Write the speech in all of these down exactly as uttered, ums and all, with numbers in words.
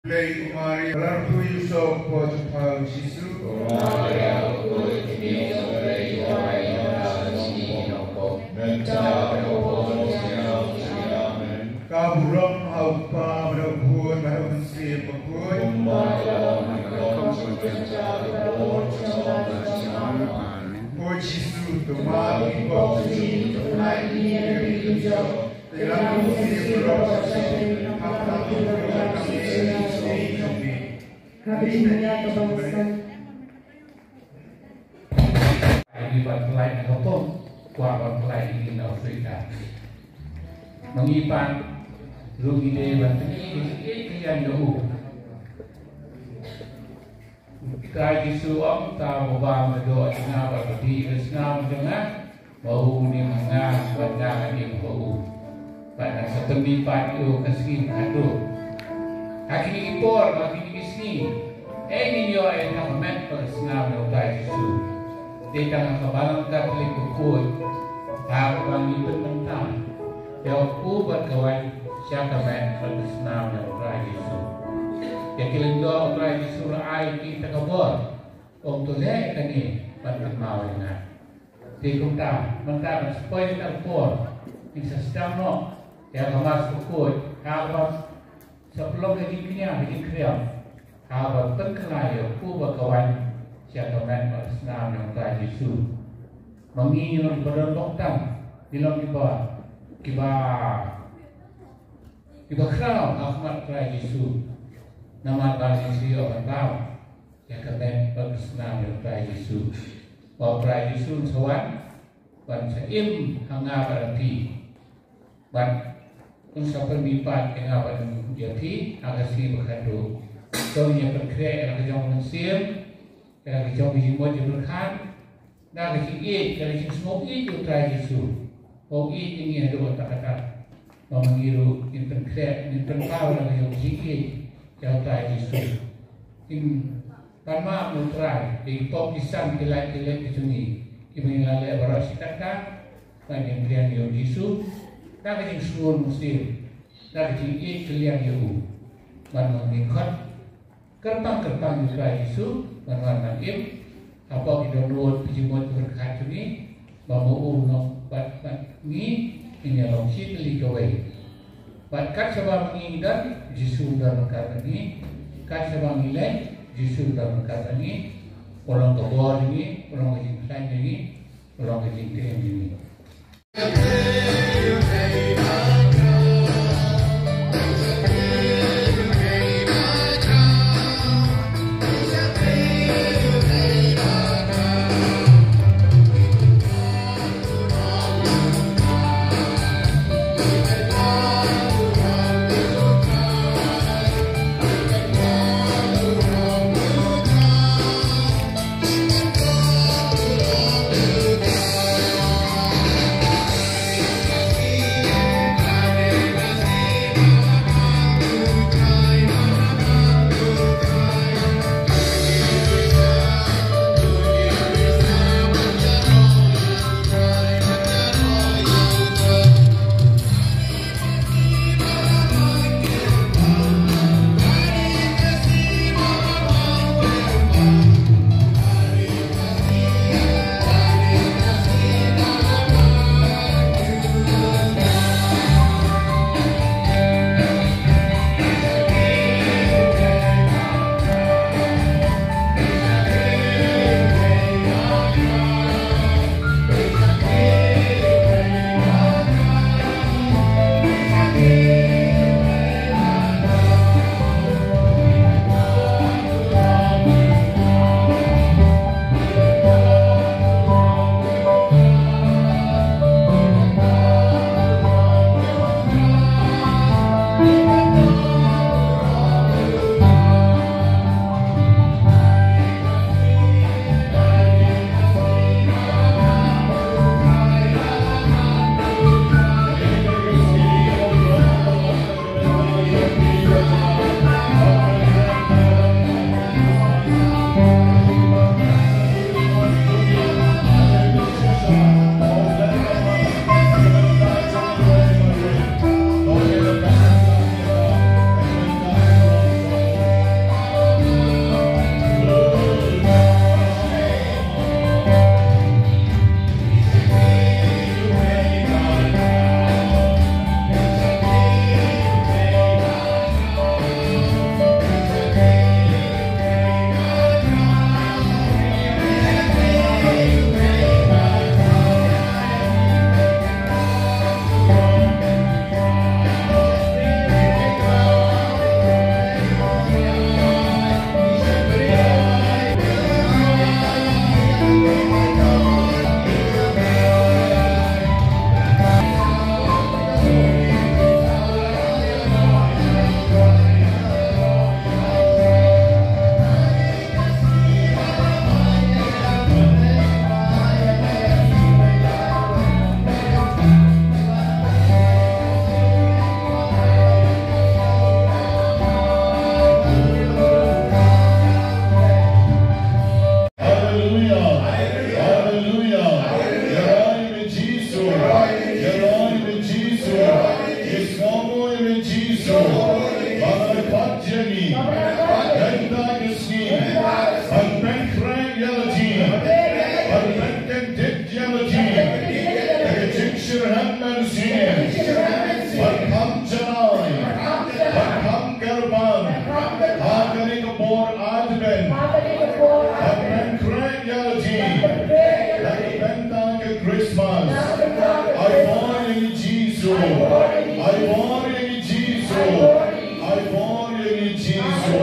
Lei u Maria, la rpui u soh hapoh jong u Jisu. Ka burom ha u Kpa bad ha u Khun bad ha u Mynsiem Bakhuid. Ko Jisu, to ma ki pop jong ngi, to ngeit ïa ki jong. Ïa ki ban pynlait na ka pop, kwah ban pynlait na Afrika. Ma ngi pat ruh ngi dei ban pyni ïa ka jingïeit ka jong u. Trai Jisu ong, uta uba bam ka doh jong nga bad ba dih ka snam jong nga, ma u un im ha nga bad nga ngan im ha u. Bad ngan sa pynmih pat ïa u ha ka sngi bakhadduh. Ha kine ki por, ha kine ki sngi, ei ngin ïoh ei ha ka met bad ka snam jong u Trai Jisu. Dei tang ha ka balang Katholik bakhuid, ha kaba ngi pynmynta ïa u kpu bad ka waiñ sha ka met bad ka snam jong u Trai Jisu. Ïa ki lyngdoh u Trai Jisu la ai ïa ki kata ka bor, ong to leh kane ban kynmaw ïa nga. Te kumta mynta ban sa poi kata ka por, ngin sa sdang noh ïa ka Mass bakhuid, ha kaba sa pynlong ka jingkñia ka jingkriam, ha kaba pynkylla ïa u kpu bad ka waiñ sha ka met bad ka snam jong u Trai Jisu. Ma ngi ngi long kiba don bok tam, ngi long kiba, kiba, kiba khraw ha khmat u Trai Jisu. Namar ba ngi shu ïoh ban bam ïa ka met bad ka snam jong u Trai Jisu. Ba u Trai Jisu un sa wan ban sa im ha nga bad ha phi. Bad un sa pynmih pat ïa nga bad ïa phi ha ka sngi bakhadduh. To ngin ïa pynkhreh ïa la ka jong ka mynsiem, ïa la ka jong ka jingmut jingpyrkhat, da ka jingïeit, da ka jingsngewbha ïa u Trai Jisu. Ba u ïeit ïa ngi haduh katta katta. Ba ma ngi ruh ngin pynkhreh, ngin pynpaw ïa la ka jong ka jingïeit ïa u Trai Jisu. Ngin pan map ïa u Trai, ïa ki pop ki san, ki lait ki lait ki jong ngi, kiba ngi la leh baroh shi katta. Bad ngin pdiang ïa u Jisu da ka jingsngew mynsiem, da ka jingïeit kylliang ïa u. Bad ngin khot kyrpang kyrpang ïa u Trai Jisu ban wan ban im hapoh ki dohnud, ki jingmut ki jingpyrkhat jong ngi, ba ma u un long bad, bad ngi, ngin ïa long shi tylli kawei. Bad kat shaba ma ngi ngi don, Jisu un don ryngkat bad ngi. Kat shaba ngi leit, Jisu un don ryngkat bad ngi. Un long ka bor jong ngi, un long ka jingkhlaiñ jong ngi, un long ka jingkyrkhu jong ngi. Jong ngi, bynta ka sngi, ban pynkhreh ïa la jong ngi, ban pynkyndit ïa la jong ngi da ka jingshitrhem mynsiem, ban kham janai, ban kham kyrpang ha kane ka por Advent, ban pynkhreh ïa la jong ngi da ka bynta ka Christmas. Ai bor ïa ngi Jisu, ai bor ïa ngi Jisu. Ai bor ïa ngi Jisu.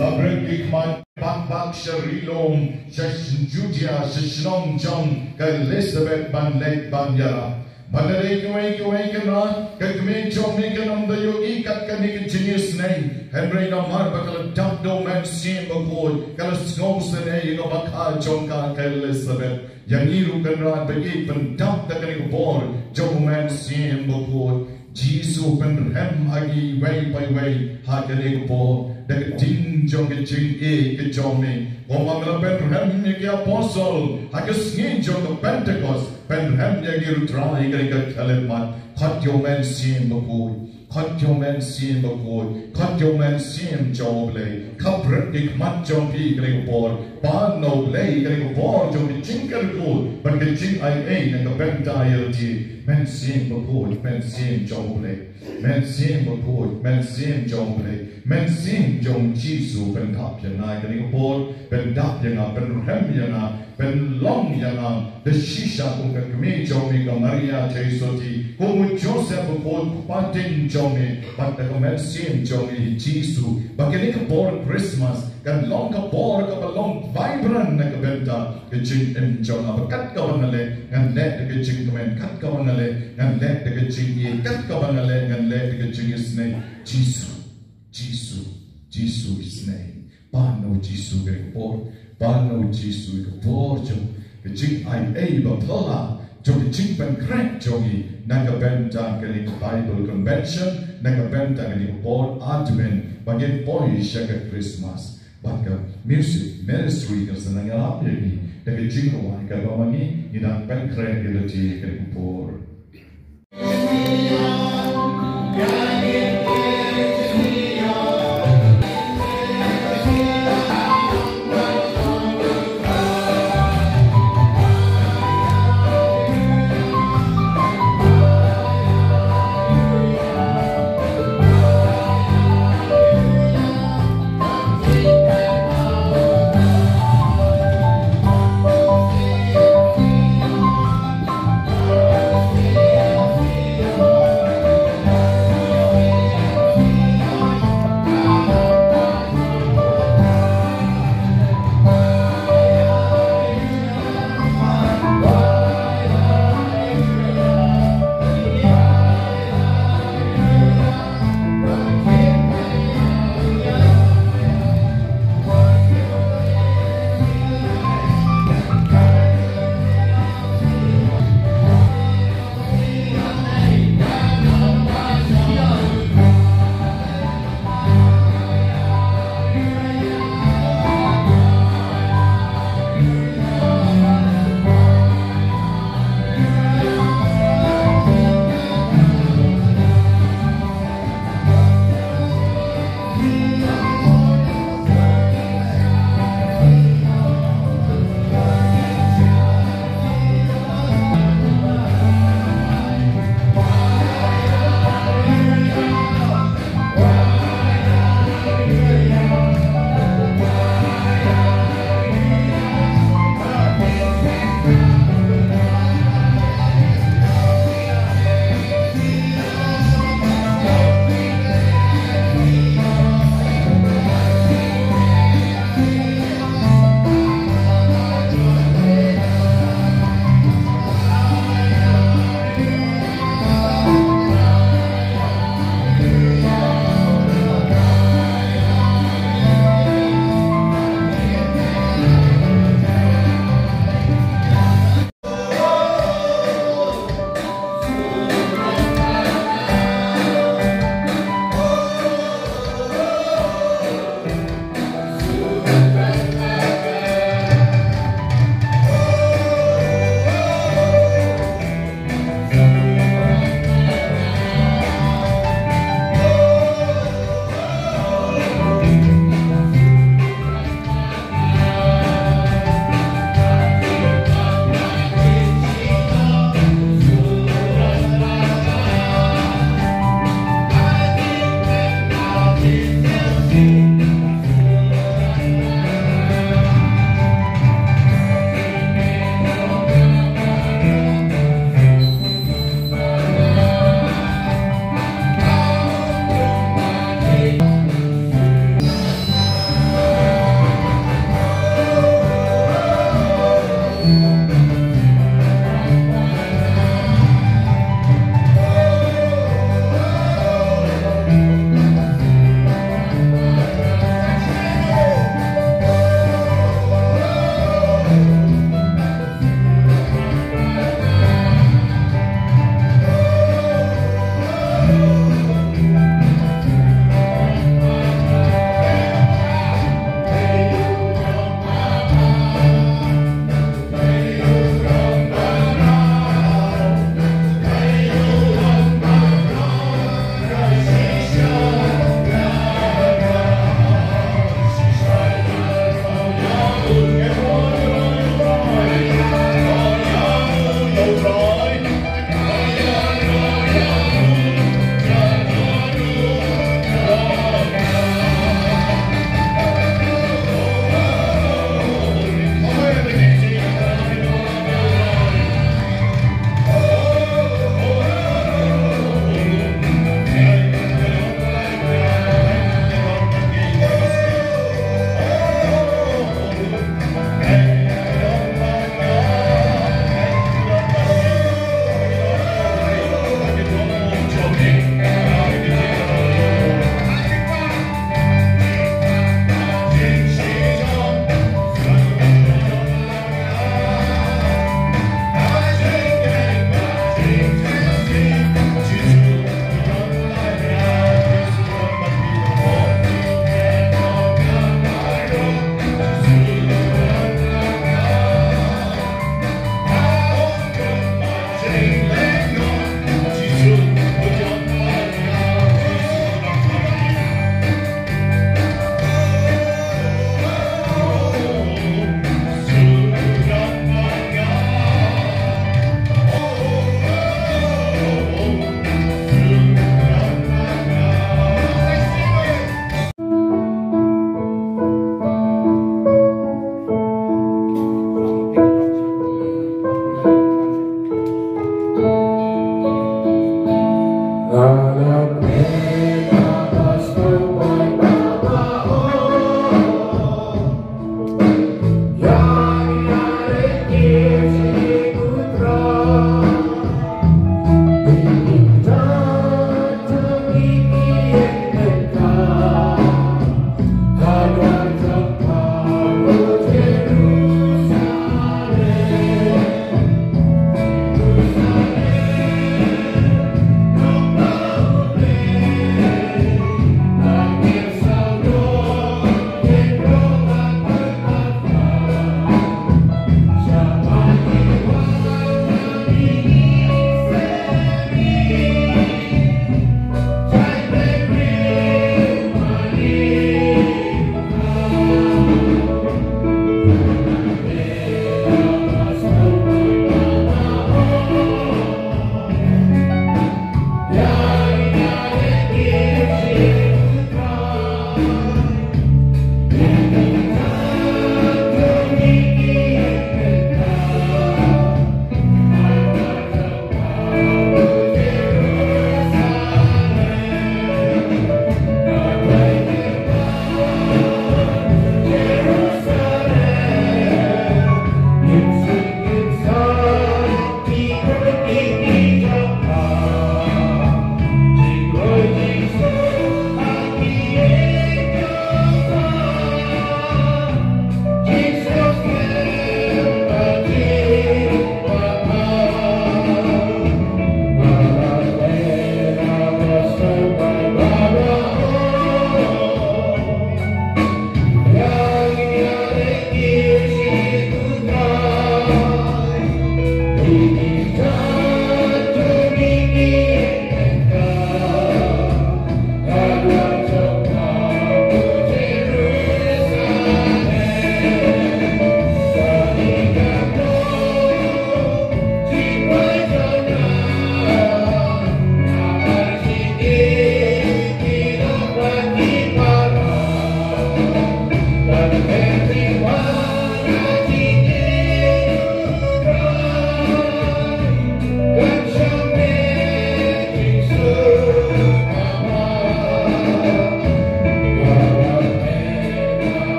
Ka bret ki khmat bak bak sha ri lum, sha Judia, sha shnong jong ka Elizabeth ban leit ban ïarap. Ban da dei kiwei kiwei ki na ka kmie jong ngi kan ym da ïohi kat kane ka jingisynei. Hynrei namar ba ka la dap da u Mynsiem Bakhuid, ka la sngewsynei ïa kaba kha jong ka, ka Elizabeth. Ïa ngi ruh Kynrad ba ngi pyndap da kane ka bor jong u Mynsiem Bakhuid. Jisu pynrhem ha ngi iwei pa iwei ha kane ka por da ka ding jong ka jingïeit ka jong me. Kumba me la pynrhem ïa ki apostol ha ka sngi jong ka Pentekost, pynrhem ïa ngi ruh Trai ha kane ka khyllipmat. Khot ïa u Mynsiem Bakhuid. Khot ïa u Mynsiem Bakhuid, khot ïa u Mynsiem jong U Blei. Khapret ki khmat jong phi kane ka por. Pan na U Blei kane ka por jong ka jingkyrkhu bad ka jingaiei na ka bynta ïa lade. Mynsiem Bakhuid, Mynsiem jong U Blei. Mynsiem Bakhuid, Mynsiem jong U Blei. Mynsiem jong Jisu pyndap ïa nga kane ka por. Pyndap ïa nga, pynrhem ïa nga. Pynlong ïa nga da shisha kum ka kmie jong me ka Maria Theisotti, kum u Joseph u kpa ktien jong me, bad da ka mynsiem jong me Jisu. Ba kane ka por Christmas kan long ka por kaba long vibrant na ka bynta ka jingim jong nga. Ba kat kaba nga leh ngan leh da ka jingkmen, kat kaba nga leh ngan leh da ka jingïeit, kat kaba nga leh ngan leh da ka jingisynei. Jisu, Jisu, Jisu isynei. Pan na u Jisu kane ka por, pan na u Jisu kane ka por jong ka jingaiei ba phylla jong ka jingpynkhreh jong ngi na ka bynta kane ka Bible Convention, na ka bynta kane ka por Advent ba ngin poi sha ka Christmas. Bad ka music ministry kan sa nang ïarap ïa ngi da ka jingrwai kaba ma ngi ngi dang pynkhreh ïa lade kane ka por.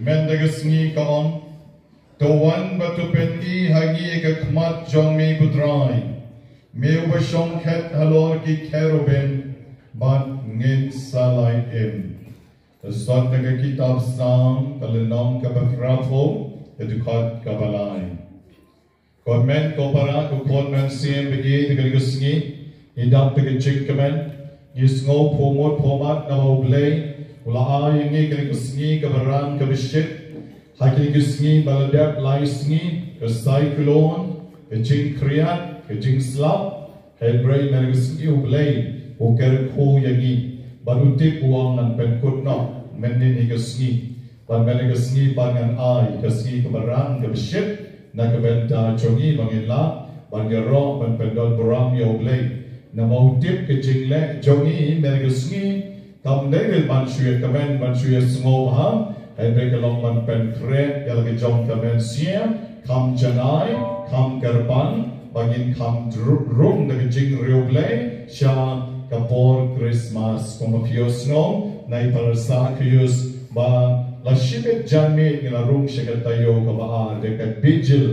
Mynta ka sngi ka ong, to wan bad to pyni ha ngi ka khmat jong me ko Trai, me uba shong khet halor ki kherubim, bad ngin sa lait im. Sot na ka kitab Salm ka lynnong kaba phra phew, ka dkhot kaba lai. Ko hynmen ko para, ko khun mynsiem ba ïeit, ha kane ka sngi ngi dap da ka jingkmen, ngi sngew pyrkhat pyrkhat na ba U Blei u la ai ïa ngi kane ka sngi kaba rang kaba shit. Ha kane ka sngi ba la dep lai sngi, ka cyclone, ka jingkhriat, ka jingslap, hynrei mynta ka sngi U Blei u kyrkhu ïa ngi, bad u tip, u ong ngan pynkut noh mynhynnin ka sngi. Bad mynta ka sngi pat ngan ai ka sngi kaba rang kaba shit na ka bynta jong ngi, ba ngin lah ban ïaroh ban pyndonburom ïa U Blei. Namar u tip ka jingleh jong ngi mynta ka sngi kam dei ban shu ïakmen, ban shu ïasngewbha, hynrei ka long ban pynkhreh ïa la ka jong ka mynsiem, kham janai, kham kyrpang, ba ngin kham dru-, rung da ka jingriewblei sha ka por Christmas. Kumba phi ïohsngew na i para sakhrius ba la shibit janmiet ngi la rung sha ka taïew kaba ar, da ka vigil,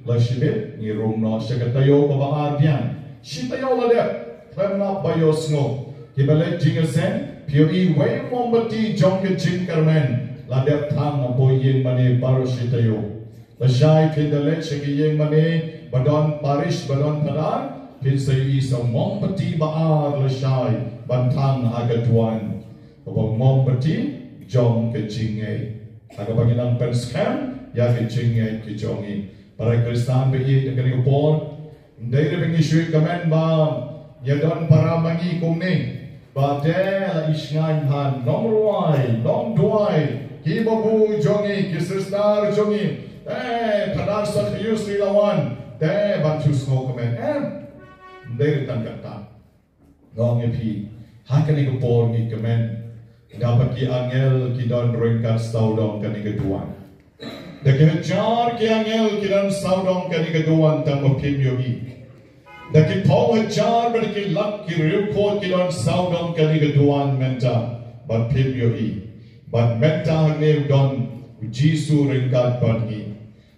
la shibit ngi rung noh sha ka taïew kaba ar biang. Shi taïew la dep, khlem lap ba ïohsngew. Kiba leit jingïaseng, phi ïohi wei u mombati jong ka jingkyrmen la dep thang hapoh ïing mane baroh shi taïew. Lashai phin da leit sha ki ïing mane ba don parish, ba don phadar, phin sa ïohi sa u mombati ba ar lashai ban thang ha ka duwan. Kaba u mombati jong ka jingngeit, ha kaba ngi nang pynskhem ïa ka jingngeit ka jong ngi. Para Khristan ba ïeit, ha kane ka por, ym dei ruh ba ngi shu ïakmen ba ïa don para ma ngi kumne ba te la i shngaiñ ha nongrwai nongduwai, ki babu jong ngi, ki sister jong ngi, te phadar sakhrius ruh la wan, te ban shu sngewkmen. Em, ym dei ruh tang katta. Nga ong ïa phi, ha kane ka por ngi kmen da ba ki angel ki don ryngkat sawdong kane ka duwan. Da ki hajar ki angel ki don sawdong kane ka duwan, tang ba phim ïohi. Da ki phew hajar bad da ki lak ki riewkhuid ki don sawdong kane ka duwan mynta, bad phim ïohi. Bad mynta hangne u don u Jisu ryngkat bad ngi.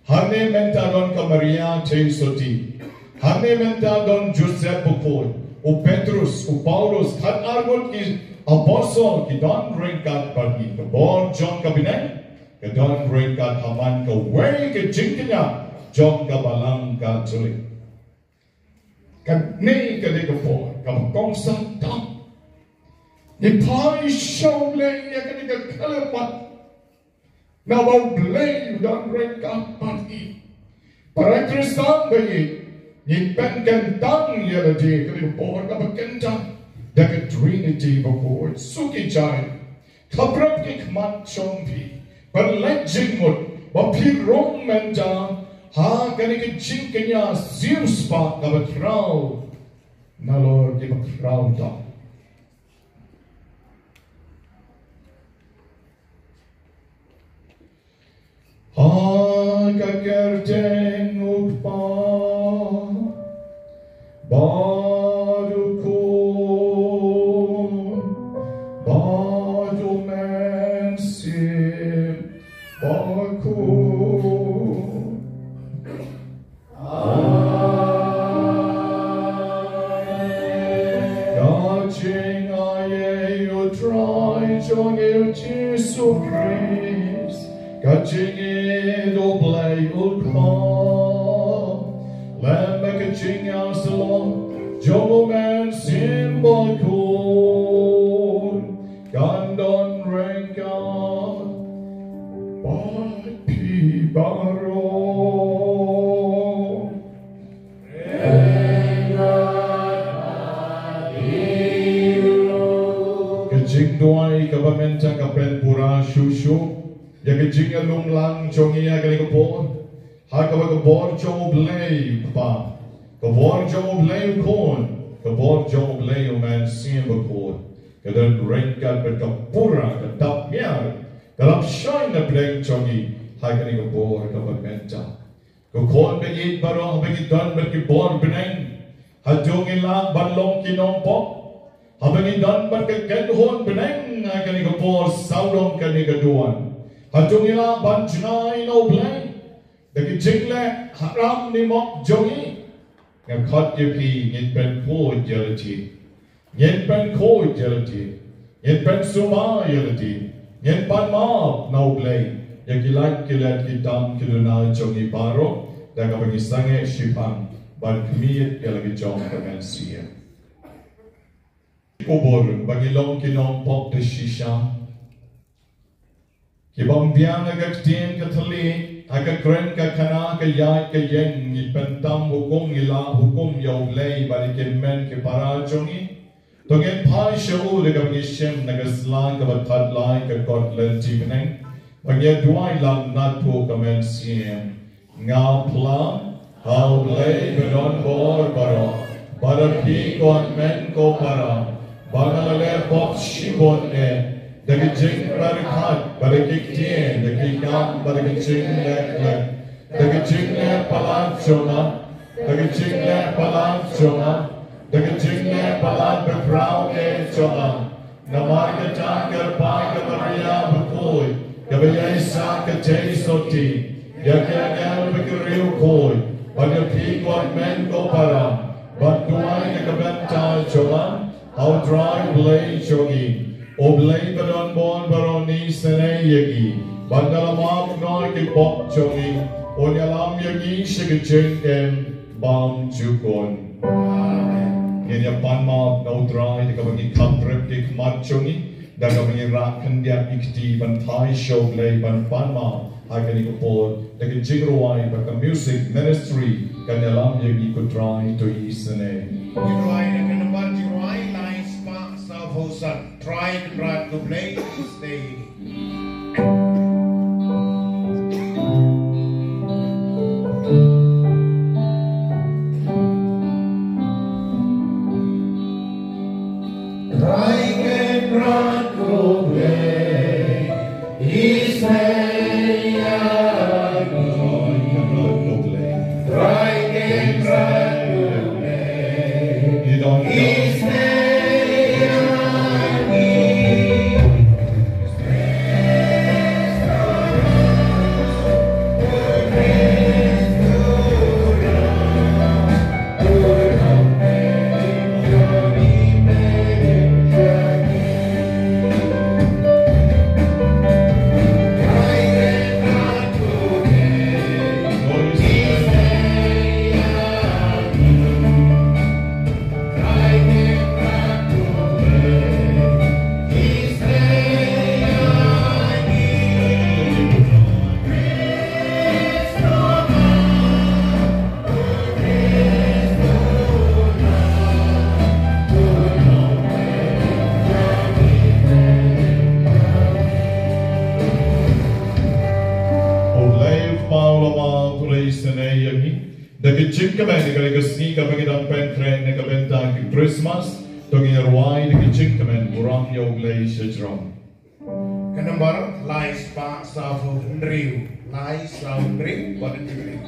Hangne mynta don ka Maria Theisotti. Hangne mynta don Joseph bakhuid, u Petrus, u Paulus, khatar ngut ki apostol ki don ryngkat bad ngi. Ka bor jong ka bneng ka don ryngkat ha man kawei ka jingkñia jong ka Balang Katholik. Kane ka dei ka por kaba kongsan tam. Ngi phai sha U Blei ïa kane ka khyllipmat, naba U Blei u don ryngkat bad ngi. Para Khristan ba ïeit, ngin pynkyntang ïa lade ha kane ka por kaba kyntang da ka Trinity bakhuid. Suki jai, khaphrap ki khmat jong phi, ban leit jingmut ba phi rung mynta ha kane ka jingkñia siew spah kaba khraw nalor kiba khraw tam. Ha ka kyrteng U Kpa bad U Khun bad U Mynsiem Bakhuid. Amen. Ka jingaiei U Trai jong ngi U Jisu Khrist, ka jingïeit U Blei U Kpa, lem bad ka jingïasyllok jong U Mynsiem Bakhuid, kan don ryngkat bad phi baroh. Ka jingduwai kaba mynta ka pynpura shuh shuh ïa ka jingïalum lang jong ngi ha kane ka por. Ha kaba ka bor jong U Blei Kpa, ka bor jong U Blei U Khun, ka bor jong U Blei U Mynsiem Bakhuid, ka don ryngkat bad ka pura, ka dap miar, ka lap shai na pdeng jong ngi ha kane ka por kaba mynta. Ko khun ba ïeit baroh, haba ngi don bad ki bor bneng, hato ngi lah ban long ki nongpop? Haba ngi don bad ka kynhun bneng ha kane ka por sawdong kane ka duwan, Hato ngi lah ban jngai na U Blei da ki jingleh haram ne mok jong ngi? Nga khot ïa phi, ngin pynkhuid ïa lade. Ngin pynkhuid ïa lade. Ngin pynsumar ïa lade. Ngin pan map na U Blei ïa ki lait ki lait, ki dam ki duna jong ngi baroh, da kaba ngi sangeh shiphang ban khmih ïa la ki jong ka mynsiem. Khubor ba ngi long ki nongpop da shisha, ki bym biang ha ka ktien ka thylliej, ha ka kren ka khana, ka ïaid ka ïeng, ngi pyntam hukum, ngi lah hukum ïa U Blei bad ïa ki hynmen ki para jong ngi. To ngin phai sha U da kaba ngi shim na ka sla kaba thad lai, ka kot lynti bneng, ba ngi duwai lang naduh ka mynsiem. Nga phla ha U Blei ba don bor baroh, bad ha phi ko hynmen ko para, ba nga la leh pop shibun eh, da ka jingpyrkhat bad da ki ktien, da ki kam bad da ka jingleh leh, da ka jingleh palat jong nga, da ka jingleh palat jong nga, da ka jingleh palat bakhraw eh jong nga. Namar kata kyrpad ïa ka Maria bakhuid, kaba ïaisah ka jingsotti, ïa ki angel bad ki riewkhuid, bad ïa phi ko hynmen ko para, ban duwai na ka bynta jong nga ha U Trai U Blei jong ngi. U Blei ba don bor baroh un isynei ïa ngi, bad da la map noh ki pop jong ngi, un ïalam ïa ngi sha ka jingim bymjukut. Amen. Ngin ïa pan map na U Trai da kaba ngi kham trep ki khmat jong ngi, da kaba ngi rah khyndiat ki kti ban phai sha U Blei ban pan map ha kane ka por, da ka jingrwai bad ka music ministry kan ïalam ïa ngi. Ko Trai to isynei. Jingrwai da ka nambar jingrwai lai spah saphew san. Trai Kynrad ko Blei, stay. U Blei u Kpa u la map, u la isynei ïa ngi da ka jingkmen ha kane ka sngi kaba ngi dang pynkhreh na ka bynta ka Christmas. To ngin ïa rwai da ka jingkmen, burom ïa U Blei shajrong. Ka nambar lai spah saphew hynriew, lai saw hynriew bad hynriew.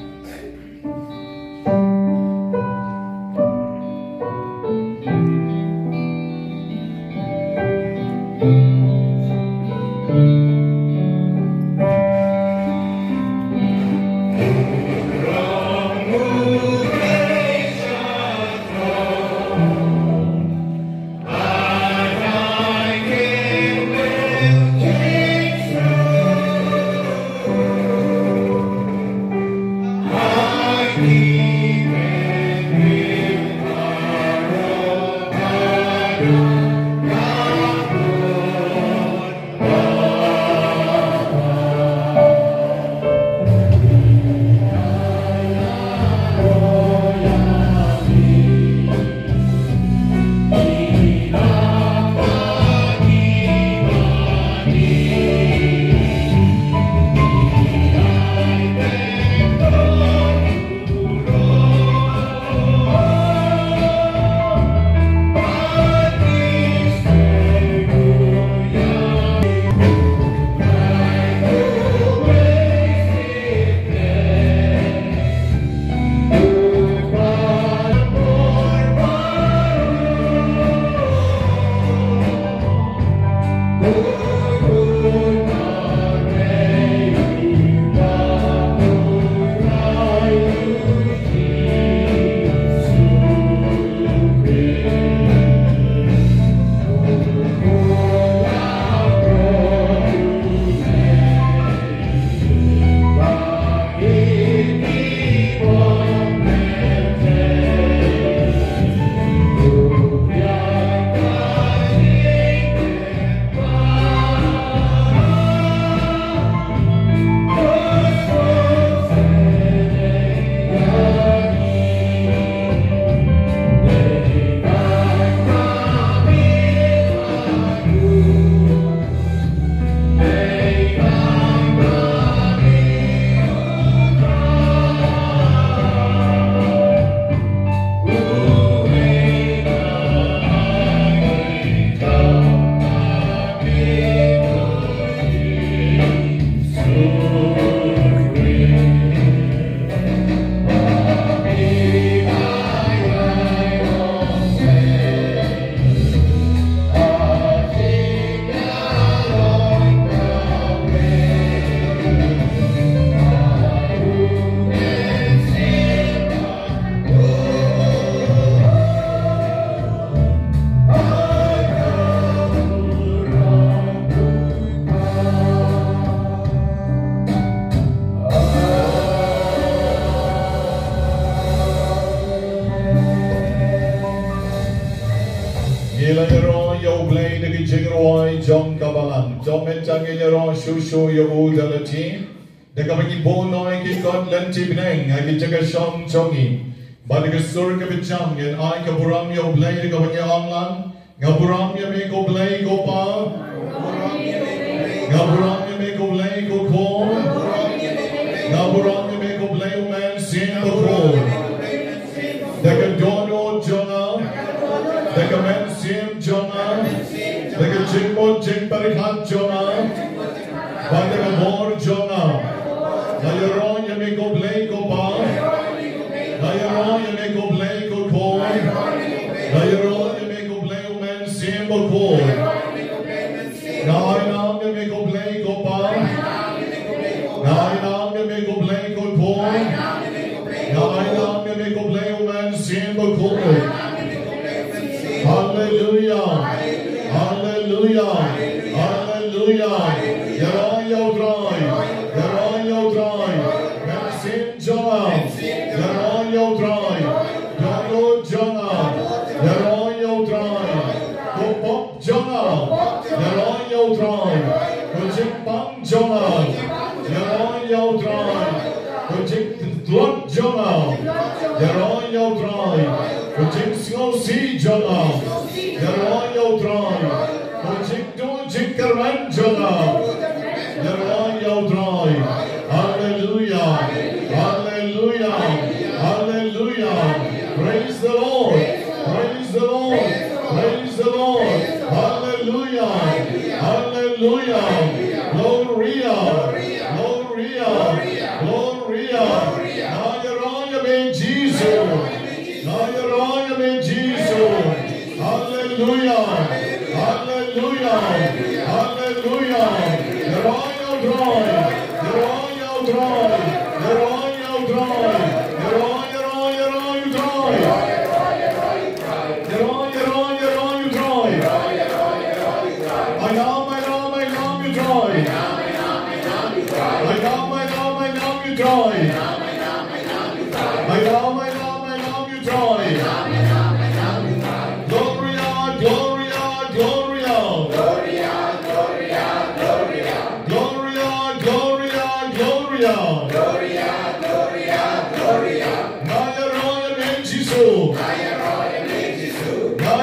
Ngi la ïaroh ïa U Blei da ki jingrwai jong ka balang. Te mynta ngin ïaroh shuh shuh ïa u da lade. Da kaba ngi buh noh ïa ki kot lynti bneng ha ki jaka shong jong ngi. Bad da ka sur kaba jam ngin ai ka burom ïa U Blei da kaba ngi ong lang. Nga burom ïa me ko Blei ko Pa. Nga burom ïa me ko Blei ko Khun. Nga burom ïa me ko Blei U Mynsiem Bakhuid. Da ka dohnud jong nga, da ka mynsiem jong nga, da ka jingmut jingpyrkhat jong nga, bad da ka bor jong nga, nga ïaroh ïa me ko Blei ko Pa. Nga ïaroh ïa me ko Blei ko Khun. Nga ïaroh ïa me ko Blei U Mynsiem Bakhuid. Nga ai nam ïa me ko Blei ko Pa. Nga ai nam ïa me ko Blei ko Khun. Nga ai nam ïa me ko Blei U Mynsiem Bakhuid. Haleluia. Haleluia. Haleluia. Ïaroh ïa U Trai. Ïaroh ïa U Trai. Mynsiem jong nga. Ïaroh ïa U Trai. Dohnud jong nga. Ïaroh ïa U Trai. Ko pop jong nga. Ïaroh ïa U Trai. Ko jingpang jong nga. Ïaroh ïa U Trai. Ko jingtlot jong nga. Ïaroh ïa U Trai. Ko jingsngewsih jong nga. Ïaroh ïa U Trai. Ko jingduh jingkyrmen jong nga. Ïaroh ïa U Trai. Haleluia. Haleluia. Haleluia. Praise the Lord. Praise the Lord. Praise the Lord. Haleluia. Haleluia. Gloria. Gloria. Gloria. Nga ïaroh ïa me Jisu. Nga ïaroh ïa me Jisu. Haleluia. Haleluia. Haleluia. Ïaroh ïa U Trai. Ïaroh ïa U Trai. Ïaroh ïa U Trai. Ïaroh, ïaroh, ïaroh ïa U Trai. Ïaroh, ïaroh, ïaroh ïa U Trai. Ai nam, ai nam, ai nam ïa U Trai. Ai nam, ai nam, ai nam ïa U Trai. Ai nam, ai nam, ai nam ïa U Trai. Gloria, Gloria, Gloria. Gloria, Gloria, Gloria. Nga ïaroh ïa me Jisu. Nga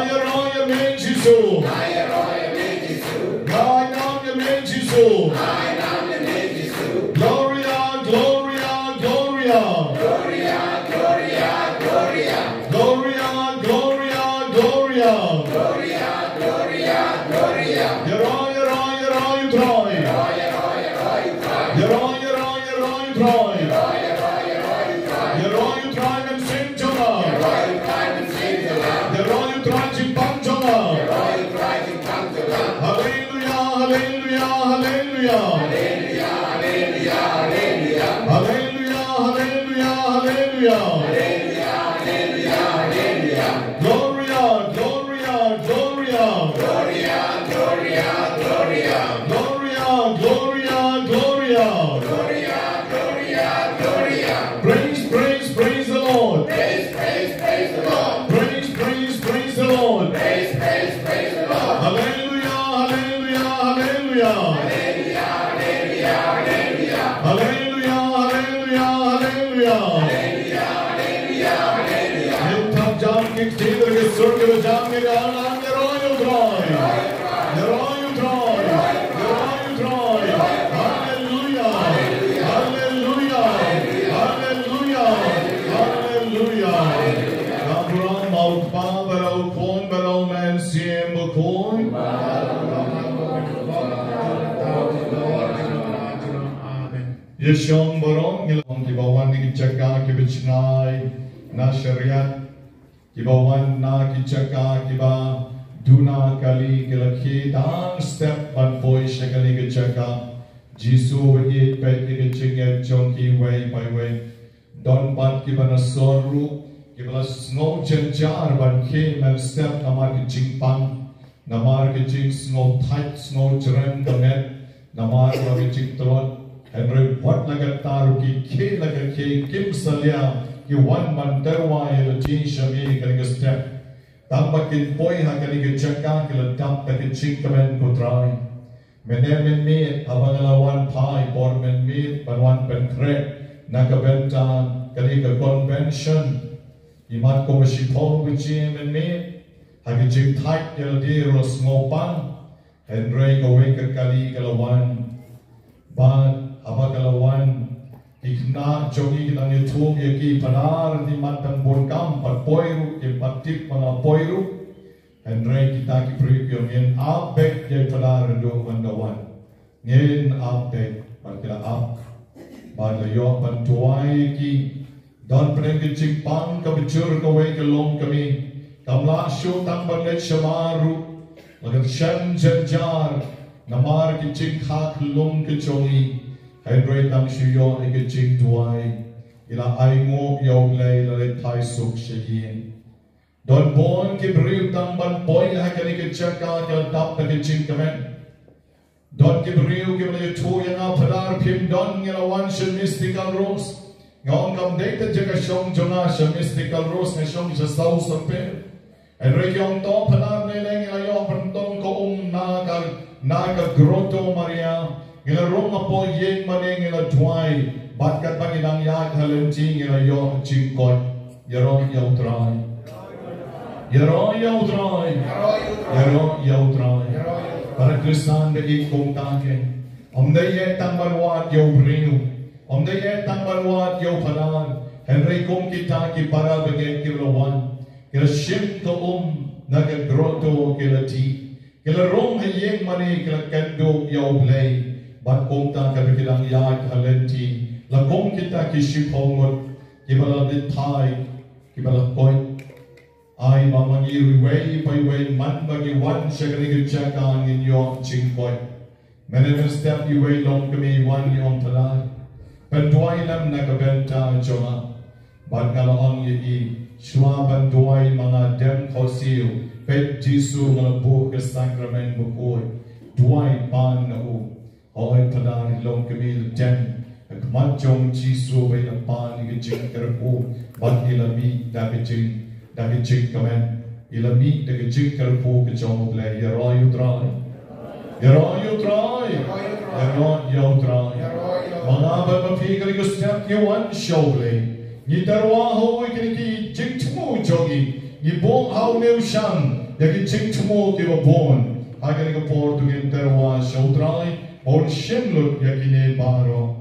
ïaroh ïa me Jisu. Nga ai nam ïa me Jisu. Gloria, Gloria, Gloria. Gloria, Gloria, Gloria. Gloria, Gloria, Gloria. Gloria, Gloria, Gloria. Ïaroh, ïaroh, ïaroh ïa U Trai. Ïaroh, ïaroh, ïaroh ïa U Trai. Ïaroh ïa U Trai mynsiem jong nga. Ïaroh ïa U Trai jingpang jong nga. Haleluia, haleluia, haleluia. Haleluia, haleluia, haleluia. Gloria, Gloria, Gloria. Gloria, Gloria, Gloria. Gloria, Gloria, Gloria. Gloria, Gloria, Gloria. Praise, praise, praise the Lord. Praise, praise, praise the Lord. Praise, praise, praise the Lord. Praise, praise, praise the Lord. Hallelujah, hallelujah, hallelujah. Hallelujah, hallelujah, hallelujah. Hallelujah, hallelujah, hallelujah. Hallelujah, hallelujah. Ïa shong baroh ngi la ong kiba wan na ki jaka kiba jngai na shariat, kiba wan na ki jaka kiba duna kali ki la khie dang step ban poi sha kane ka jaka. Jisu ba ïeit bad ïa ka jingngeit jong ki wei pa wei. Don pat kiba na sor ruh kiba la sngew jynjar ban khie mynstep namar ka jingpang, namar ka jingsngew thait sngew jrem ka met, namar ka jingtlot. Hynrei wat la katta ruh ki khie la ka khie kim salia ki wan ban tyrwa ïa la jingshame kane ka step. Tang ba kin poi ha kane ka jaka ki la dap da ka jingkmen ko Trai. Mynne mynmiet haba nga la wan phai por mynmiet ban wan pynkhreh na ka bynta kane ka convention, imat ko ma shiphew baje mynmiet, ha ka jingthait ïa lade ruh la sngewpang. Hynrei kawei ka kali ka la wan. Bad haba ka la wan, ki khynnah jong ngi ki dang ïathuh ïa ki, Phadar, ngi mat tang bun kam, pat poi ruh, kim pat tip ba nga poi ruh. Hynrei kita ki briew ki ong, ngin ap beit ïa i Phadar haduh ban da wan. Ngin ap beit, bad ki la ap. Bad la ïoh ban duwai ïa ki. Don pdeng ka jingpang kaba jur kawei ka longkmie. Kam lah shuh tang ban leit shamar ruh. La ka shem jynjar namar ka jingkha khlung ka jong i. Hynrei tang shu ïoh ïa ka jingduwai, i la ainguh ïa U Blei, la leit phai suk sha ïing. Don bun ki briew tang ban poi ha kane ka jaka ki la dap da ka jingkmen. Don ki briew kiba la ïathuh ïa nga, Phadar, phim don, ngi la wan sha Mystical Rose. Nga ong, kam dei te jaka shong jong nga sha Mystical Rose, nga shong sha South Saint Paul. Hynrei ki ong, to Phadar, ne lei ngi la ïoh pynthong ka um na ka, na ka Grotto Maria. Ngi la rung hapoh ïing mane, ngi la duwai. Bad katba ngi dang ïaid ha lynti ngi la ïoh jingkoit. Ïaroh ïa U Trai. Ïaroh ïa U Trai. Ïaroh ïa U Trai. Para Khristan ba ïeit, kumta kein, ym dei eh tang ban wad ïa u briew, ym dei eh tang ban wad ïa u Phadar. Hynrei kum kita ki para bangeit ki la wan, ki la shim ka um na ka grotto, ki la dih, ki la rung ha ïing mane, ki la kynduh ïa U Blei. Bad kumta katba ki dang ïaid ha lynti, la kum kita ki shiphew ngut kiba la leit phai, kiba la koit. Ai ba ma ngi ruh iwei pa iwei man ba ngi wan sha kane ka jaka ngin ïoh jingkoit. Mynne mynstep iwei longkmie i wan, i ong, Phadar, pynduwai lem na ka bynta jong nga. Bad nga la ong ïa i, shuwa ban duwai ma nga dem khohsiew, peit Jisu, nga la buh ka sakramen bakhuid. Duwai pan na u. Hooid Phadar, i longkmie i la dem ha khmat jong Jisu bad i la pan ïa ka jingkyrkhu bad i la mih da ka jing, da ka jingkmen. I la mih da ka jingkyrkhu ka jong U Blei. Ïaroh ïa U Trai. Ïaroh ïa U Trai. Ïaroh ïa U Trai. Ma nga bad ma phi kane ka step ngi wan sha U Blei. Ngi tyrwa ha u ïa kine ki jingthmu jong ngi. Ngi buh ha u Nongshun ïa ki jingthmu kiba bun. Ha kane ka por to ngin tyrwa sha U Trai. Bun shim lut ïa kine baroh.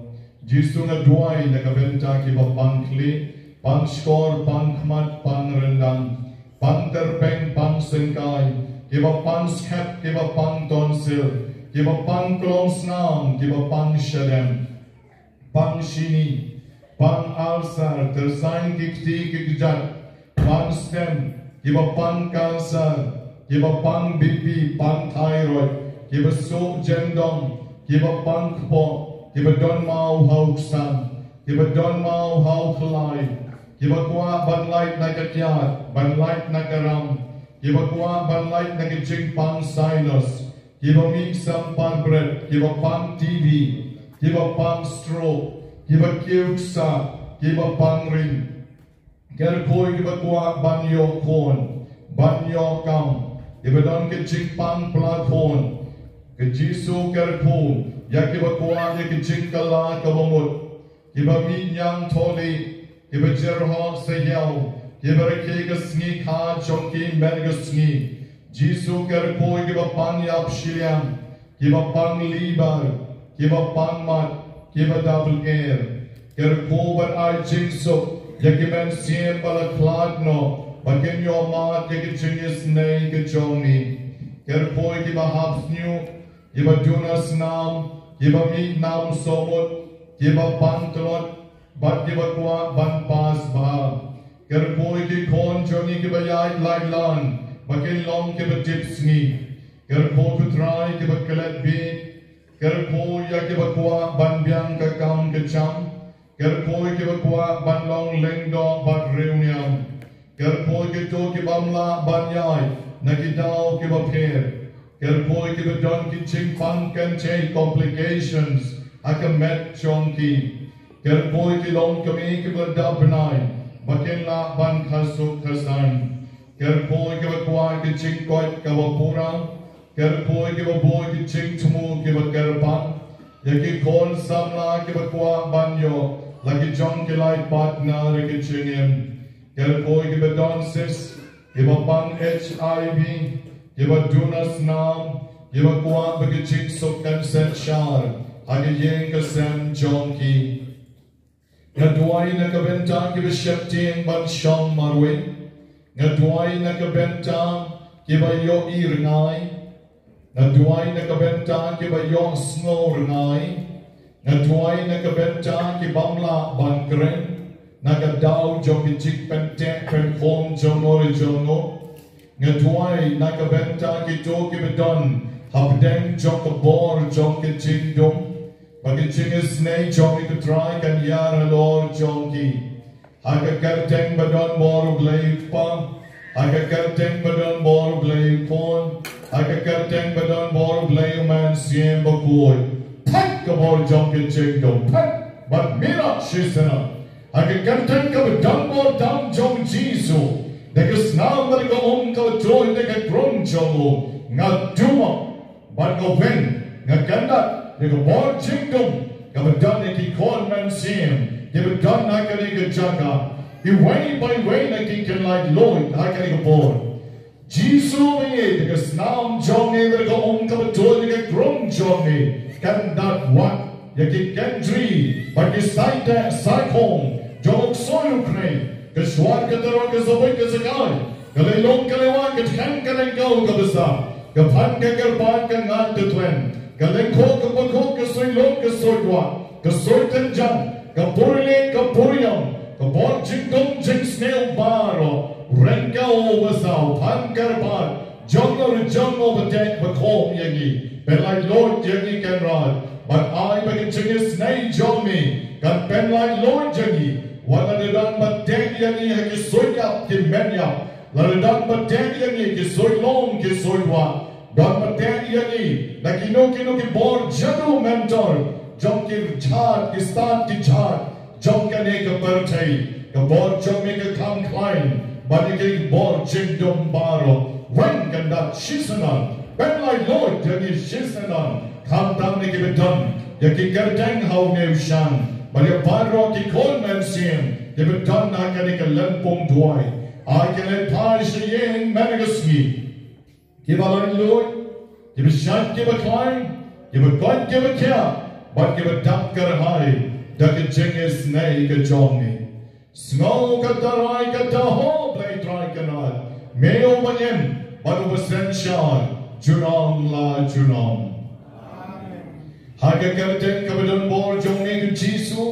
Jisu, nga duwai na ka bynta kiba pang khlieh, pang shkor, pang khmat, pang ryndang, pang tyrpeng, pang syngkai, kiba pang skhem, kiba pang tonsil, kiba pang klongsnam, kiba pang shadem, pang shini, pang ulcer, tyrsain ki kti ki kjat, pang stent, kiba pang cancer, kiba pang B P, pang thyroid, kiba suh jyndong, kiba pang kpoh, kiba don maw ha u ksan, kiba don maw ha u khlai, kiba kwah ban lait na ka kjat, ban lait na ka ram, kiba kwah ban lait na ka jingpang sinus, kiba mih samparbret, kiba pang T B, kiba pang stroke, kiba kiew ksah, kiba pang ring. Kyrkhu ïa kiba kwah ban ïoh khun, ban ïoh kam, kiba don ka jingpang pla khun. Ko Jisu, kyrkhu ïa kiba kwah ïa ka jingkylla kaba mut, kiba mih ñiangtholi, kiba jyrhoh sahiaw, kiba rakhe ka sngi kha jong ki man ka sngi. Jisu, kyrkhu ïa kiba pang ïap shiliang, kiba pang liver, kiba pang mat, kiba dap lyer. Kyrkhu ban ai jingsuk ïa ki mynsiem ba la khlad noh ba kin ïoh mad ïa ka jingisynei ka jong ngi. Kyrkhu ïa kiba hap shñiuh, kiba duna snam, kiba mih nam sohmut, kiba pang tlot bad kiba kwah ban pass bha. Kyrkhu ïa ki khun jong ngi kiba ïaid laitlan ba kin long kiba tipsngi. Kyrkhu ko Trai ïa kiba klet bieit. Kyrkhu ïa kiba kwah ban biang ka kam ka jam. Kyrkhu ïa kiba kwah ban long lyngdoh bad riewniam. Kyrkhu ïa kito ki bym lah ban ïaid na ki daw kiba pher. Kyrkhu ïa kiba don ki jingpang kynthei, complications, ha ka met jong ki. Kyrkhu ïa ki longkmie kiba dap bnai ba kin lah ban kha suk kha saiñ. Kyrkhu ïa kiba kwah ki jingkoit kaba pura. Kyrkhu ïa kiba buh ki jingthmu kiba kyrpang. Ïa ki khun samla kiba kwah ban ïoh la ki jong ki lai partner ha ki jingim. Kyrkhu ïa kiba don cyst, kiba pang H I V, kiba duna snam, kiba kwah ba ki jingsuk kan synshar ha ki ïing ki sem jong ki. Nga duwai na ka bynta kiba sheptieng ban shong marwei. Nga duwai na ka bynta kiba ïohi rngai. Nga duwai na ka bynta kiba ïohsngew rngai. Nga duwai na ka bynta ki bym lah ban kren na ka daw jong ki jingpynteh pynkhum jong no re jong no. Nga duwai na ka bynta kito kiba don hapdeng jong ka bor jong ka jingdum, ba ka jingisynei jong ngi ko Trai kan ïar halor jong ki. Ha ka kyrteng ba don bor U Blei U Kpa, ha ka kyrteng ba don bor U Blei U Khun, ha ka kyrteng ba don bor U Blei U Mynsiem Bakhuid. Peit ka bor jong ka jingdum, peit bad mih noh shisha. Ha ka kyrteng kaba don bor tam jong U Jisu, da ka snam bad ka um kaba tuid na ka krung jong u, nga duwai bad nga weng, nga kyndat ïa ka bor jingdum kaba don ïa ki khun mynsiem kiba don ha kane ka jaka. Iwei pa iwei na ki kin laitluid ha kane ka por. Jisu, ba ïeit, da ka snam jong ngi bad ka um kaba tuid na ka krung jong ngi, kyndat wat ïa ki kynjri bad ki saiteh saikhong jong u ksuid u khniot. Ka shuwa ka tyrwa, ka sabuit ka sakai, ka lailung ka laiwa, ka tkhang ka lyngkhuh ka bsa, ka phan ka kyrpang, ka ngat ka twen, ka lyngkhuh ka bakhuh, ka suidlum ka suidwah, ka suitynjan, ka purieh ka puriang, ka bor jingdum jingsniew baroh, ryngkew bsa, phan kyrpad jong u, jong u bteng bakhum ïa ngi. Pynlaitluid ïa ngi Kynrad, bad ai ba ka jingisynei jong me kan pynlaitluid ïa ngi. Wat la dang ba teh ïa ngi ha ki suidap ki mynïap, la dang ba teh ïa ngi ki suidlum ki suidwah, dang ba teh ïa ngi na kino kino ki bor jadu mentor jong ki jait ki stad ki jait jong kane ka pyrthei. Ka bor jong me ka kham khlaiñ bad ïa ki bor jingdum baroh. Weng kyndat shisha, pynlaitluid ïa ngi shisha, khamtam ïa kiba don ïa ki kyrteng ha une u shang, bad ïa baroh ki khun mynsiem kiba don ha kane ka lympung duwai. Ai ki leit phai sha ïing mynne ka sngi kiba laitluid, kiba shait kiba khlaiñ, kiba koit kiba khiah, bad kiba dap kyrhai da ka jingisynei ka jong me. Sngew ka tarai ka daho, Blei Trai Kynrad, me uba im bad uba synshar junom la junom. Ha ka kyrteng kaba don bor jong me ko Jisu,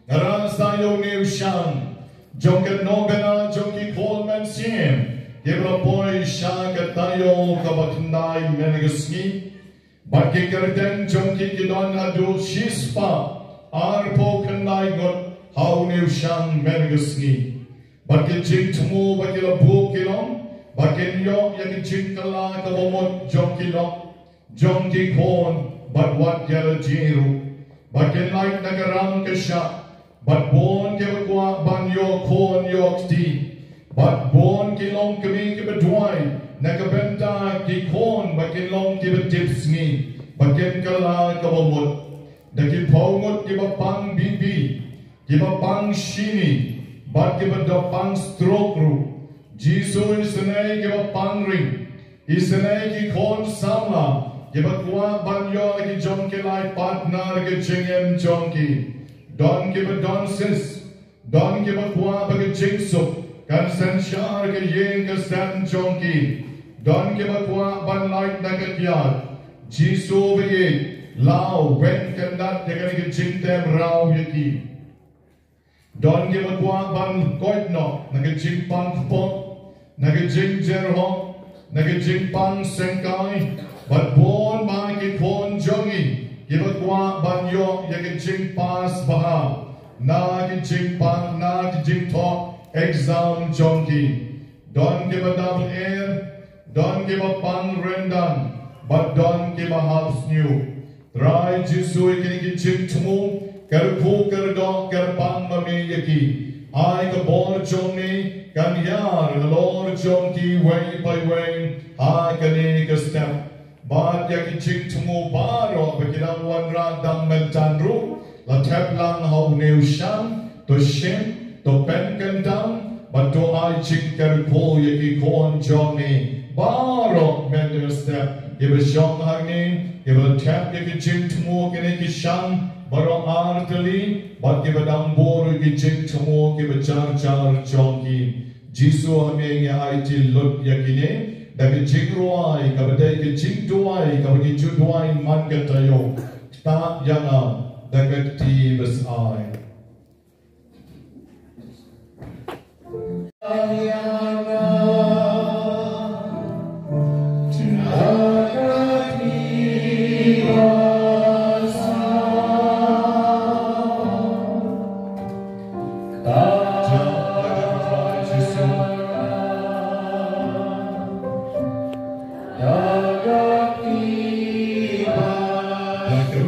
nga rah sa ïa une u shang jong ka nongbna jong ki khun mynsiem kiba la poi sha ka taïew kaba khyndai mynne ka sngi. Bad ki kyrteng jong ki ki don haduh shispah arphew khyndai ngut ha une u shang mynne ka sngi. Bad ki jingthmu ba ki la buh ki long ba kin ïoh ïa ki jingkylla kaba mut jong ki lok, jong ki khun bad wat ïa lade ruh. Ba kin lait na ka ram ka shah, bad bun kiba kwah ban ïoh khun ïoh kti, bad bun ki longkmie kiba duwai na ka bynta ki khun ba kin long kiba tipsngi, ba kin kylla kaba mut. Da ki phew ngut kiba pang B P, kiba pang shini, bad kiba da pang stroke ruh. Jisu, isynei kiba pang ring, isynei ki khun samla kiba kwah ban ïoh ki jong ki lai partner ha ka jingim jong ki. Don kiba don cyst, don kiba kwah ba ka jingsuk kan synshar ha ka ïing ka sem jong ki. Don kiba kwah ban lait na ka kyiad. Jisu ba ïeit, Law, wen kyndat ïa kane ka jingtem raw ïa ki. Don kiba kwah ban koit noh na ka jingpang kpoh, na ka jingjyrhoh, na ka jingpang sengkai, bad bun bah ki khun jong ngi kiba kwah ban ïoh ïa ka jingpass bha na ka jingpang, na ka jingthoh exam jong ki. Don kiba dap er, don kiba pang ryndang, bad don kiba hap sniew. Trai Jisu, ïa kine ki jingthmu, kyrkhu kyrdoh kyrpang ma me ïa ki. Ai ka bor jong me kan hiar halor jong kiwei pa iwei ha kane ka step. Bad ïa ki jingthmu baroh ba ki dang wanrah dang mynta ruh, la thep lang ha une u shang, to shim, to pynkyndang, bad to ai jingkyrkhu ïa ki khun jong me baroh mynta ka step. Kiba shong hangne, kiba thep ïa ki jingthmu kine ki shang baroh ar tylli, bad kiba dang bun ki jingthmu kiba jar jar jong ki. Jisu, ha me ngi aiti lut ïa kine da ka jingrwai kaba dei ka jingduwai kaba ngi ju duwai man ka taïew. Ktah ïa nga da ka kti bas ai. Da ka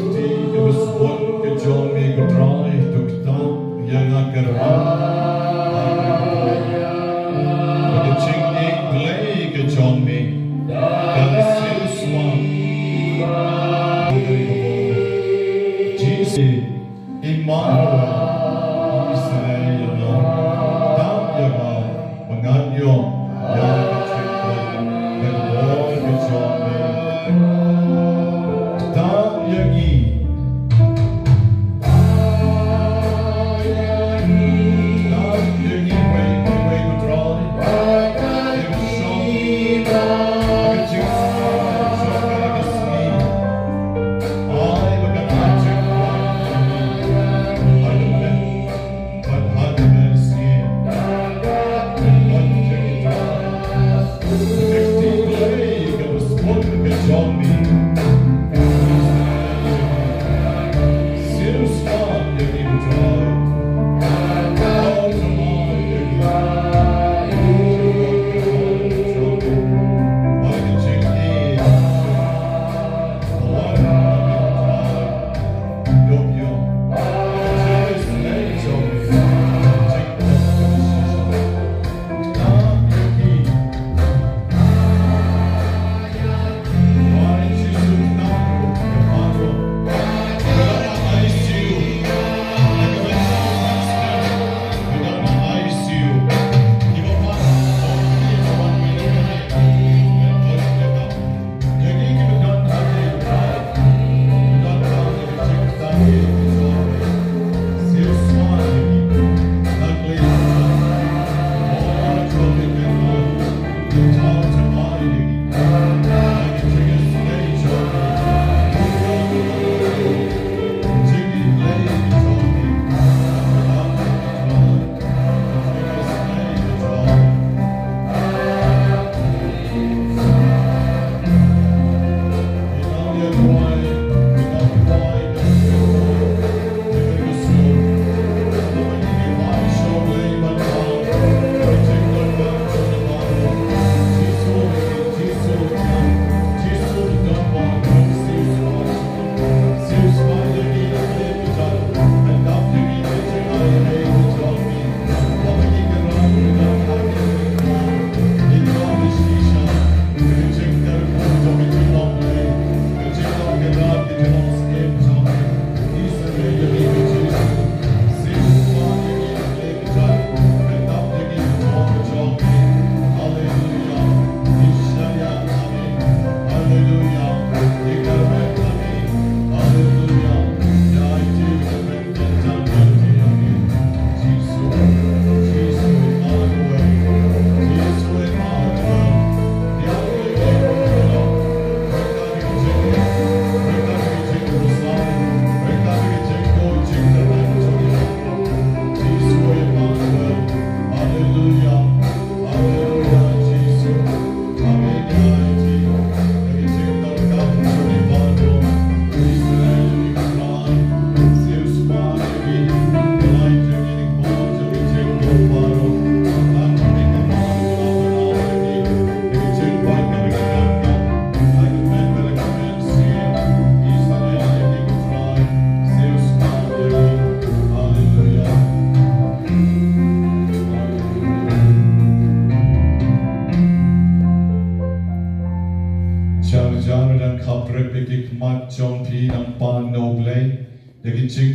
kti kaba spot ka jong me, ko Trai, to ktah ïa nga, kyrpang. Ba ka jingïeit Blei ka jong me kan siewswang. Jisu. Immanuel, Israel, ktah ïa nga, ba ngan ïoh ïa ka jingkyrkhu ka bor ka jong me. Ktah ïa ngi. Ktah ïa ngi, wei, wei, wei, ko Trai. Ïa ka shong, ïa ka jingkyrkhu ka jong ka sngi. Ai ba kan ai jingkyrkhu.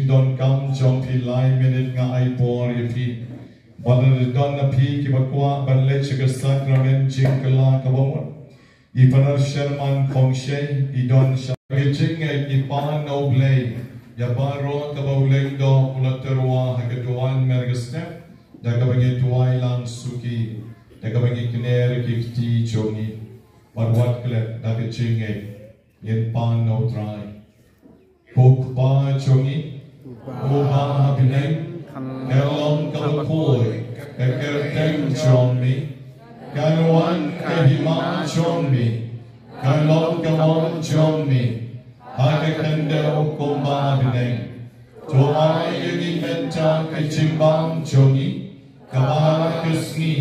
Donkam jong phi lai minit nga ai por ïa phi. Ba la don na phi kiba kwah ban leit sha ka sakramen jingkylla kaba mut. I Phadar Sherman Khongshei i don sha ka jingngeit, ngi pan na U Blei ïa baroh kaba u lyngdoh u la tyrwa ha ka duwan mer ka step, da kaba ngi duwai lang suki, da kaba ngi kner ki kti jong ngi. Bad wat klet, da ka jingngeit ngin pan na U Trai. Ko Kpa jong ngi uba ha bneng, ka long ka bakhuid ka kyrteng jong me, kan wan ka hima jong me, kan long ka mon jong me ha ka khyndew kumba ha bneng. To ai ïa ngi mynta ka jingbam jong ngi kaba ha ka sngi,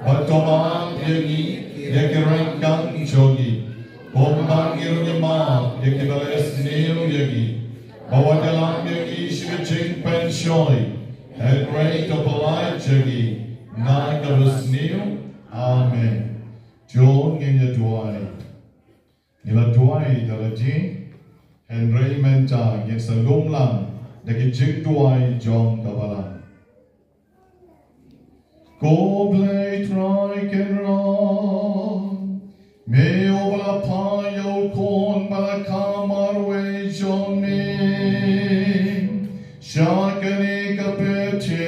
bad to map ïa ngi ïa ki ryngkang jong ngi, kumba ngi ruh ngi map ïa kiba la ïasniew ïa ngi, bad wat lam ïa ngi sha ka jingpynshoi, hynrei to pyllait ïa ngi na kaba sniew. Amen. To ngin ïa duwai. Ngi la duwai da lade, hynrei mynta ngin sa lum lang da ki jingduwai jong ka balang. Ko Blei Trai Kynrad, me uba la phah ïa u Khun ba la kha marwei jong me sha kane ka pyrthei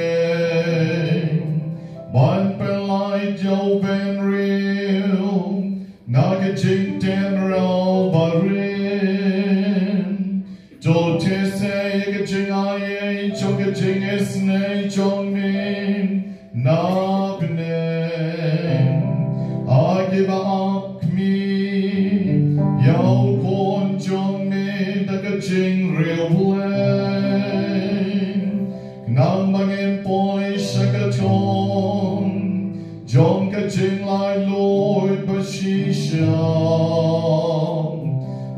ban pyllait ïa u bynriew na ka jingtynraw barim. To tisa ïa ka jingai jong ka jingisynei jong me na bneng, ha kiba ap khmih ïa u Khun jong me da ka jingriewblei. Khnang ba ngin poi sha ka thong jong ka jinglaitluid bashisha.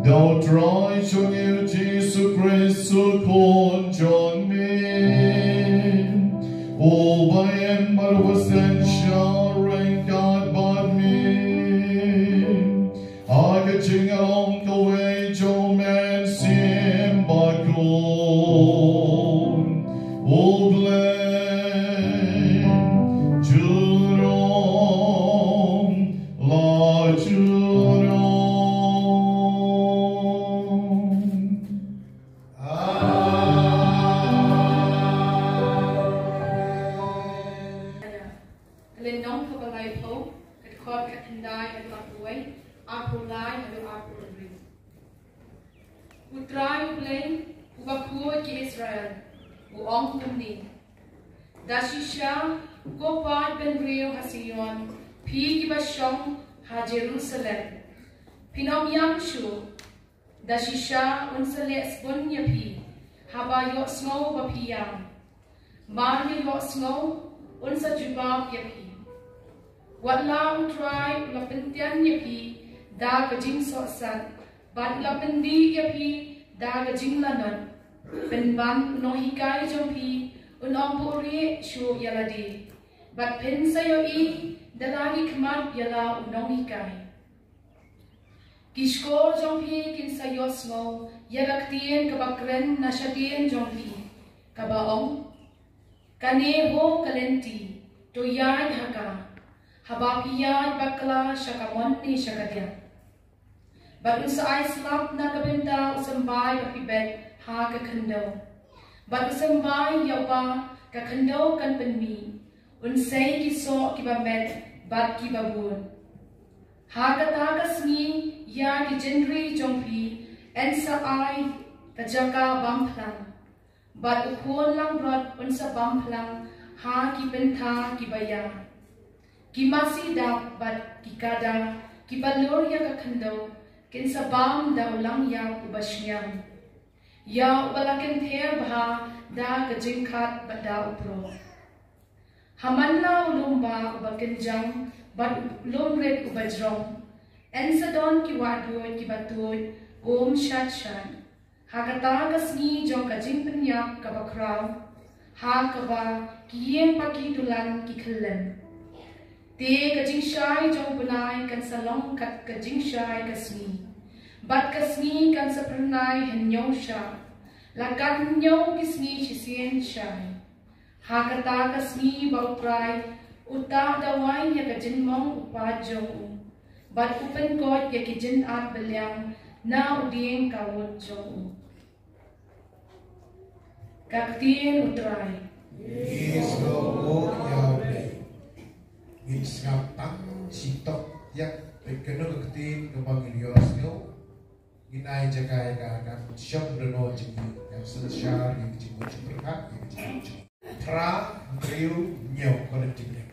Da U Trai jong ngi U Jisu Khrist U Khun jong me, uba im bad uba synshar ryngkat bad me ha ka jinglong kawei jong U Mynsiem Bakhuid, U Blei junom la junom. Amen. Ka lynnong kaba laiphew, ka dkhot ka khyndai haduh arphew wei, arphew lai haduh arphew hynriew. U Trai U Blei, uba khuid ki Israel, u ong kumne: Da shisha, ko paid bynriew ha Zion, phi kiba shong ha Jerusalem, phin ym ïam shuh. Da shisha un sa leh sbun ïa phi haba ïohsngew ba phi ïam. Mar ïa ïohsngew un sa jubab ïa phi. Wat la U Trai u la pyntian ïa phi da ka jingsohsat, bad u la pyndih ïa phi da ka jinglanot, pynban u nonghikai jong phi un ym buhrieh shuh ïa lade, bad phin sa ïohi da la ki khmat ïa la u nonghikai. Ki shkor jong phi kin sa ïohsngew ïa ka ktien kaba kren na shadien jong phi, kaba ong: Kane ho ka lynti, to ïaid ha ka, haba phi ïaid bakla sha ka mon ne sha ka diang. Bad un sa ai slap na ka bynta u symbai ba phi bet ha ka khyndew. Bad u symbai ïa uba ka khyndew kan pynmih, un sei ki soh kiba met bad kiba bun. Ha kata ka sngi ïa ki jingri jong phi yn sa ai ka jaka bam phlang. Bad u khun langbrot un sa bam phlang ha ki pyntha kiba ïa. Ki masi dap bad ki kada kiba lur ïa ka khyndew kin sa bam da u langïap uba shngaiñ, ïa uba la kynther bha da ka jingkhat bad da u prok. Ha man la u lum bah uba kynjang bad u lum rit uba jrong, yn sa don ki wahduid kiba tuid um shat shat. Ha kata ka sngi jong ka jingpynïap kaba khraw, ha kaba ki ïing ba ki dulan ki khyllem, te ka jingshai jong u bnai kan sa long kat ka jingshai ka sngi, bad ka sngi kan sa phyrnai hynñiew shah. La katto katne ki sngi shisien shai, ha kata ka sngi ba U Trai u tah dawai ïa ka jingmong u paid jong u, bad u pynkoit ïa ki jingad baliang na u dieng kawut jong u. Ka ktien U Trai. Ngi sngewbha ïa U Blei. Ngin sngap tang shi tok ïa, peit kano ka ktien kaba ngin ïohsngew. Ngin ai jaka ïa ka, ka shong reno jong ngi, ka synshar ïa ka jingmut jingpyrkhat, ïa ka jingmut jingpyrkhat. Phra, hynriew, hynñiew, collectively.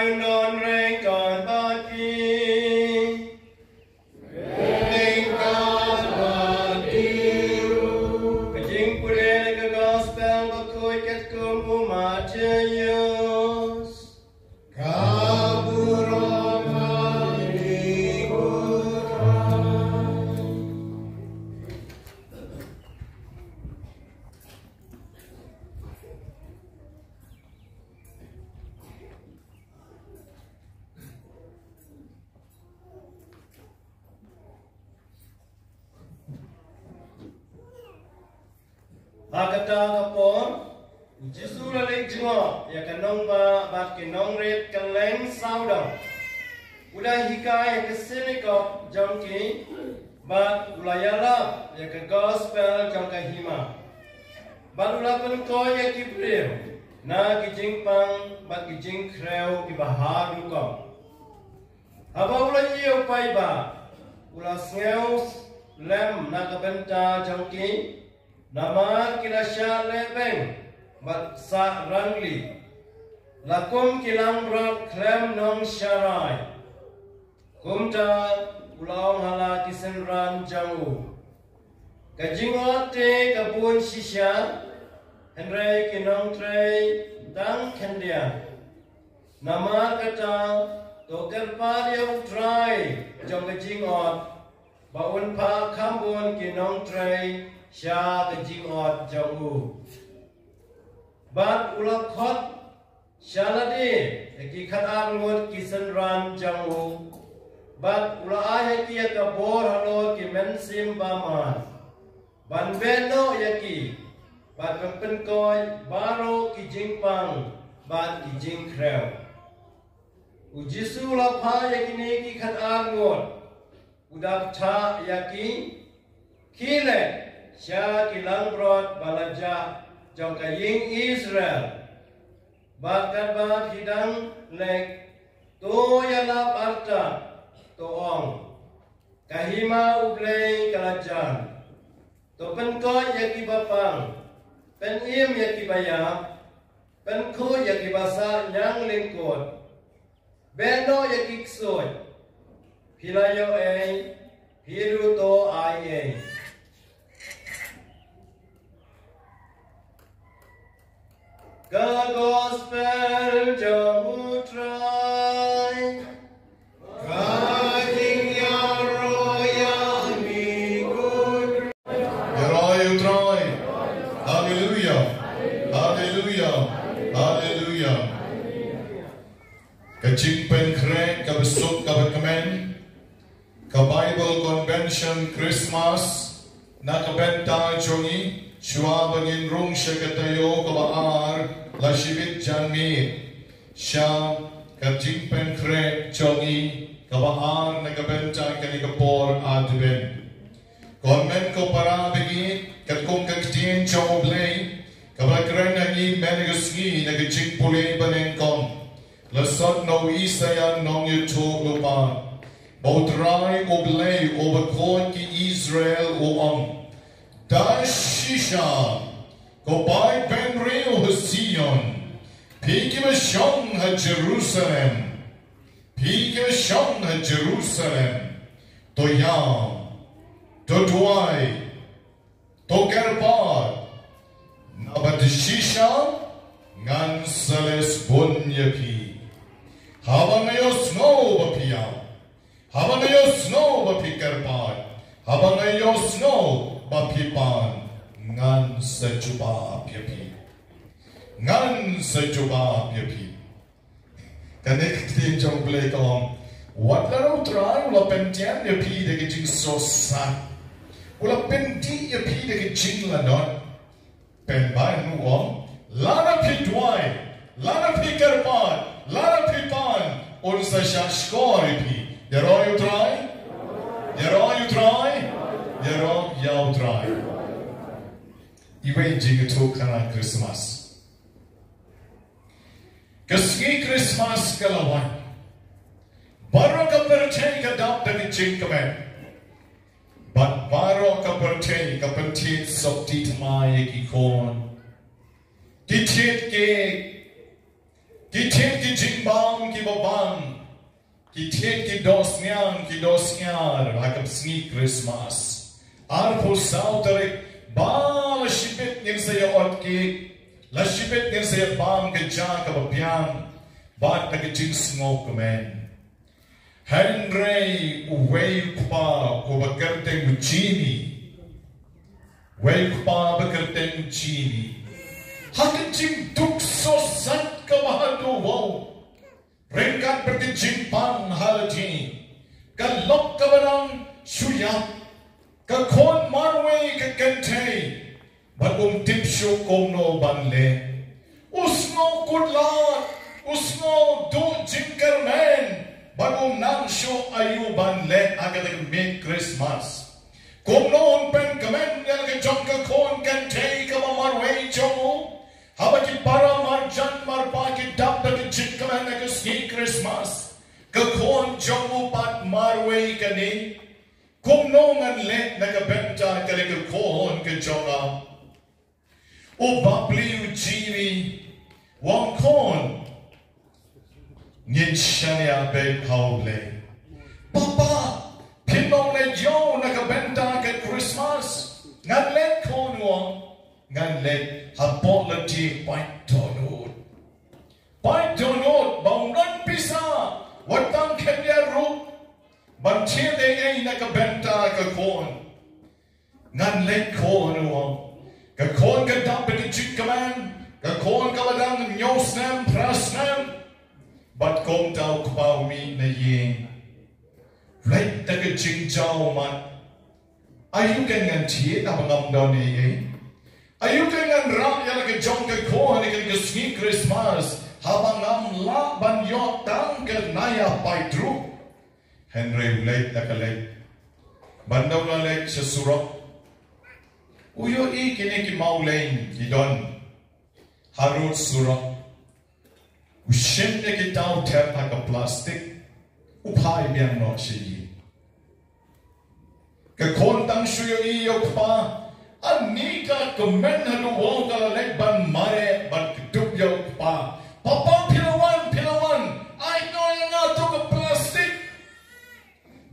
Don reng kan bad ki. Reng kan bad ki ruh. Ka jingpule ka gospel bakhuid katkum u Mathaios. Ka burom ïa phi ko Trai. Ha kata ka por, u Jisu u la leit jngoh ïa ka nongbah bad ki nongrit kylleng sawdong. U la hikai ha ka synagog jong ki, bad u la ïalap ïa ka gospel jong ka hima. Bad u la pynkoit ïa ki briew na ki jingpang bad ki jingkhrew kiba haduh kong. Haba u la ïoh paidbah, u la sngewlem na ka bynta jong ki, namar ki la shah lehbeiñ bad sah rangli, la kum ki langbrot khlem nongsharai. Kumta u la ong ha la ki synran jong u, ka jingot te ka bun shisha, hynrei ki nongtrei tang khyndiat. Namar kata, to kyrpad ïa u Trai jong ka jingot, ba un phah kham bun ki nongtrei sha ka jingot jong u. Bad u la khot sha lade ïa ki khatar ngut ki synran jong u, bad u la ai ha ki ïa ka bor halor ki mynsiem bymman, ban beh noh ïa ki, bad ban pynkoit baroh ki jingpang bad ki jingkhrew. U Jisu u la phah ïa kine ki khatar ngut, u da kthah ïa ki, khie leit sha ki langbrot ba la jah jong ka ïing Israel, bad katba phi dang leit, to ïalap artat, to ong, ka hima U Blei ka la jan. To pynkoit ïa kiba pang, pynim ïa kiba ïap, pynkhuid ïa kiba sah ñiang lyngkut, beh noh ïa ki ksuid. Phi la ïoh ei, phi ruh to ai ei. Ka gospel jong U Trai. Ka jingïaroh ïa me ko Trai. Ïaroh ïa U Trai. Haleluia. Haleluia. Haleluia. Ka jingpynkhreh kaba suk kaba kmen. Ka Bible Convention Christmas, na ka bynta jong ngi, shuwa ba ngin rung sha ka taïew kaba ar, la shibit janmiet sha ka jingpynkhreh jong ngi kaba ar na ka bynta kane ka por Advent. Ko hynmen ko para bangeit, katkum ka ktien jong U Blei kaba la kren ha ngi mynne ka sngi na ka jingpule banyngkong, la sot na u Isaïah nongïathuhlypa, ba U Trai U Blei uba khuid ki Israel u ong: Da shisha, ko paid bynriew ha Zion, phi kiba shong ha Jerusalem, phi kiba shong ha Jerusalem, to ïam, to duwai, to kyrpad, naba da shisha ngan sa leh sbun ïa phi. Haba nga ïohsngew ba phi ïam, haba nga ïohsngew ba phi kyrpad, haba nga ïohsngew ba phi pan, ngan sa jubab ïa phi. Ngan sa jubab ïa phi. Kane ka ktien jong U Blei ka ong, wat la U Trai u la pyntian ïa phi da ka jingsngewsih, u la pyndih ïa phi da ka jinglanot, pynban u ong, lada phi duwai, lada phi kyrpad, lada phi pan, un sa shahshkor ïa phi. Ïaroh ïa U Trai. Ïaroh ïa U Trai. Ïaroh ïa U Trai. Iwei i jingïathuhkhana Christmas. Ka sngi Christmas ka la wan. Baroh ka pyrthei ka dap da ka jingkmen. Bad baroh ka pyrthei ka pynthied sopti thymmai ïa ki khun. Ki thied kek, Ki thied ki jingbam kiba bang. Ki thied ki dohsniang ki dohsniar ha ka sngi Christmas. Arphew saw tarik ba la shibit ngin sa ïa ot ki. La shibit ngin sa ïa bam ka ja kaba biang. Bad da ka jingsngewkmen. Hynrei uwei u kpa uba kyrteng u Jimmy. Uwei u kpa ba kyrteng u Jimmy. Ha ka jingduk sosat kaba haduh wow. Ryngkat bad ka jingpang ha la jong ka lok kaba dang shu ïap. Ka khun marwei ka kynthei bad um tip shuh kumno ban leh. U sngew kut lad, u sngew duh jingkyrmen bad um nang shuh aïu ban leh ha kata ka miet Christmas. Kumno un pynkmen ïa la ka jong ka khun kynthei kaba marwei jong u. Haba ki para marjan marpa ki dap da ka jingkmen ha ka sngi Christmas, ka khun jong u pat marwei kane. Kumno ngan leh na ka bynta kane ka khun ka jong nga? U bapli u Jimmy u ong, khun, ngin shaniah beit ha U Blei. Papa, phin ym leh ïew na ka bynta ka Christmas? Ngan leh, khun, u ong. Ngan leh hapoh lade paid dohnud. Paid dohnud ba ym don pisa wat tang khyndiat ruh ban thied ei ei na ka bynta ka khun. Ngan leh, khun, u ong. Ka khun ka dap da ka jingkmen, ka khun kaba dang hynñiew snem, phra snem. Bad kumta u kpa u mih na ïing. Leit da ka jingjaw mat. Aïu kan ngan thied haba ngam don ei ei? Aïu kan ngan rah ïa la ka jong ka khun ha kane ka sngi Christmas haba ngam lah ban ïoh tang ka naya paid ruh? Hynrei u leit la ka leit. Bad ynda u la leit sha surok, u ïohi kine ki mawleiñ ki don harud surok. U shim ïa kita u thep ha ka plastik, u phai biang noh sha ïing. Ka khun tang shu ïohi ïa u kpa. Ani ka kmen haduh wow ka la leit ban mareh ban kdup ïa u kpa. Papa, phi la wan, phi la wan. Ai noh ïa nga to ka plastik.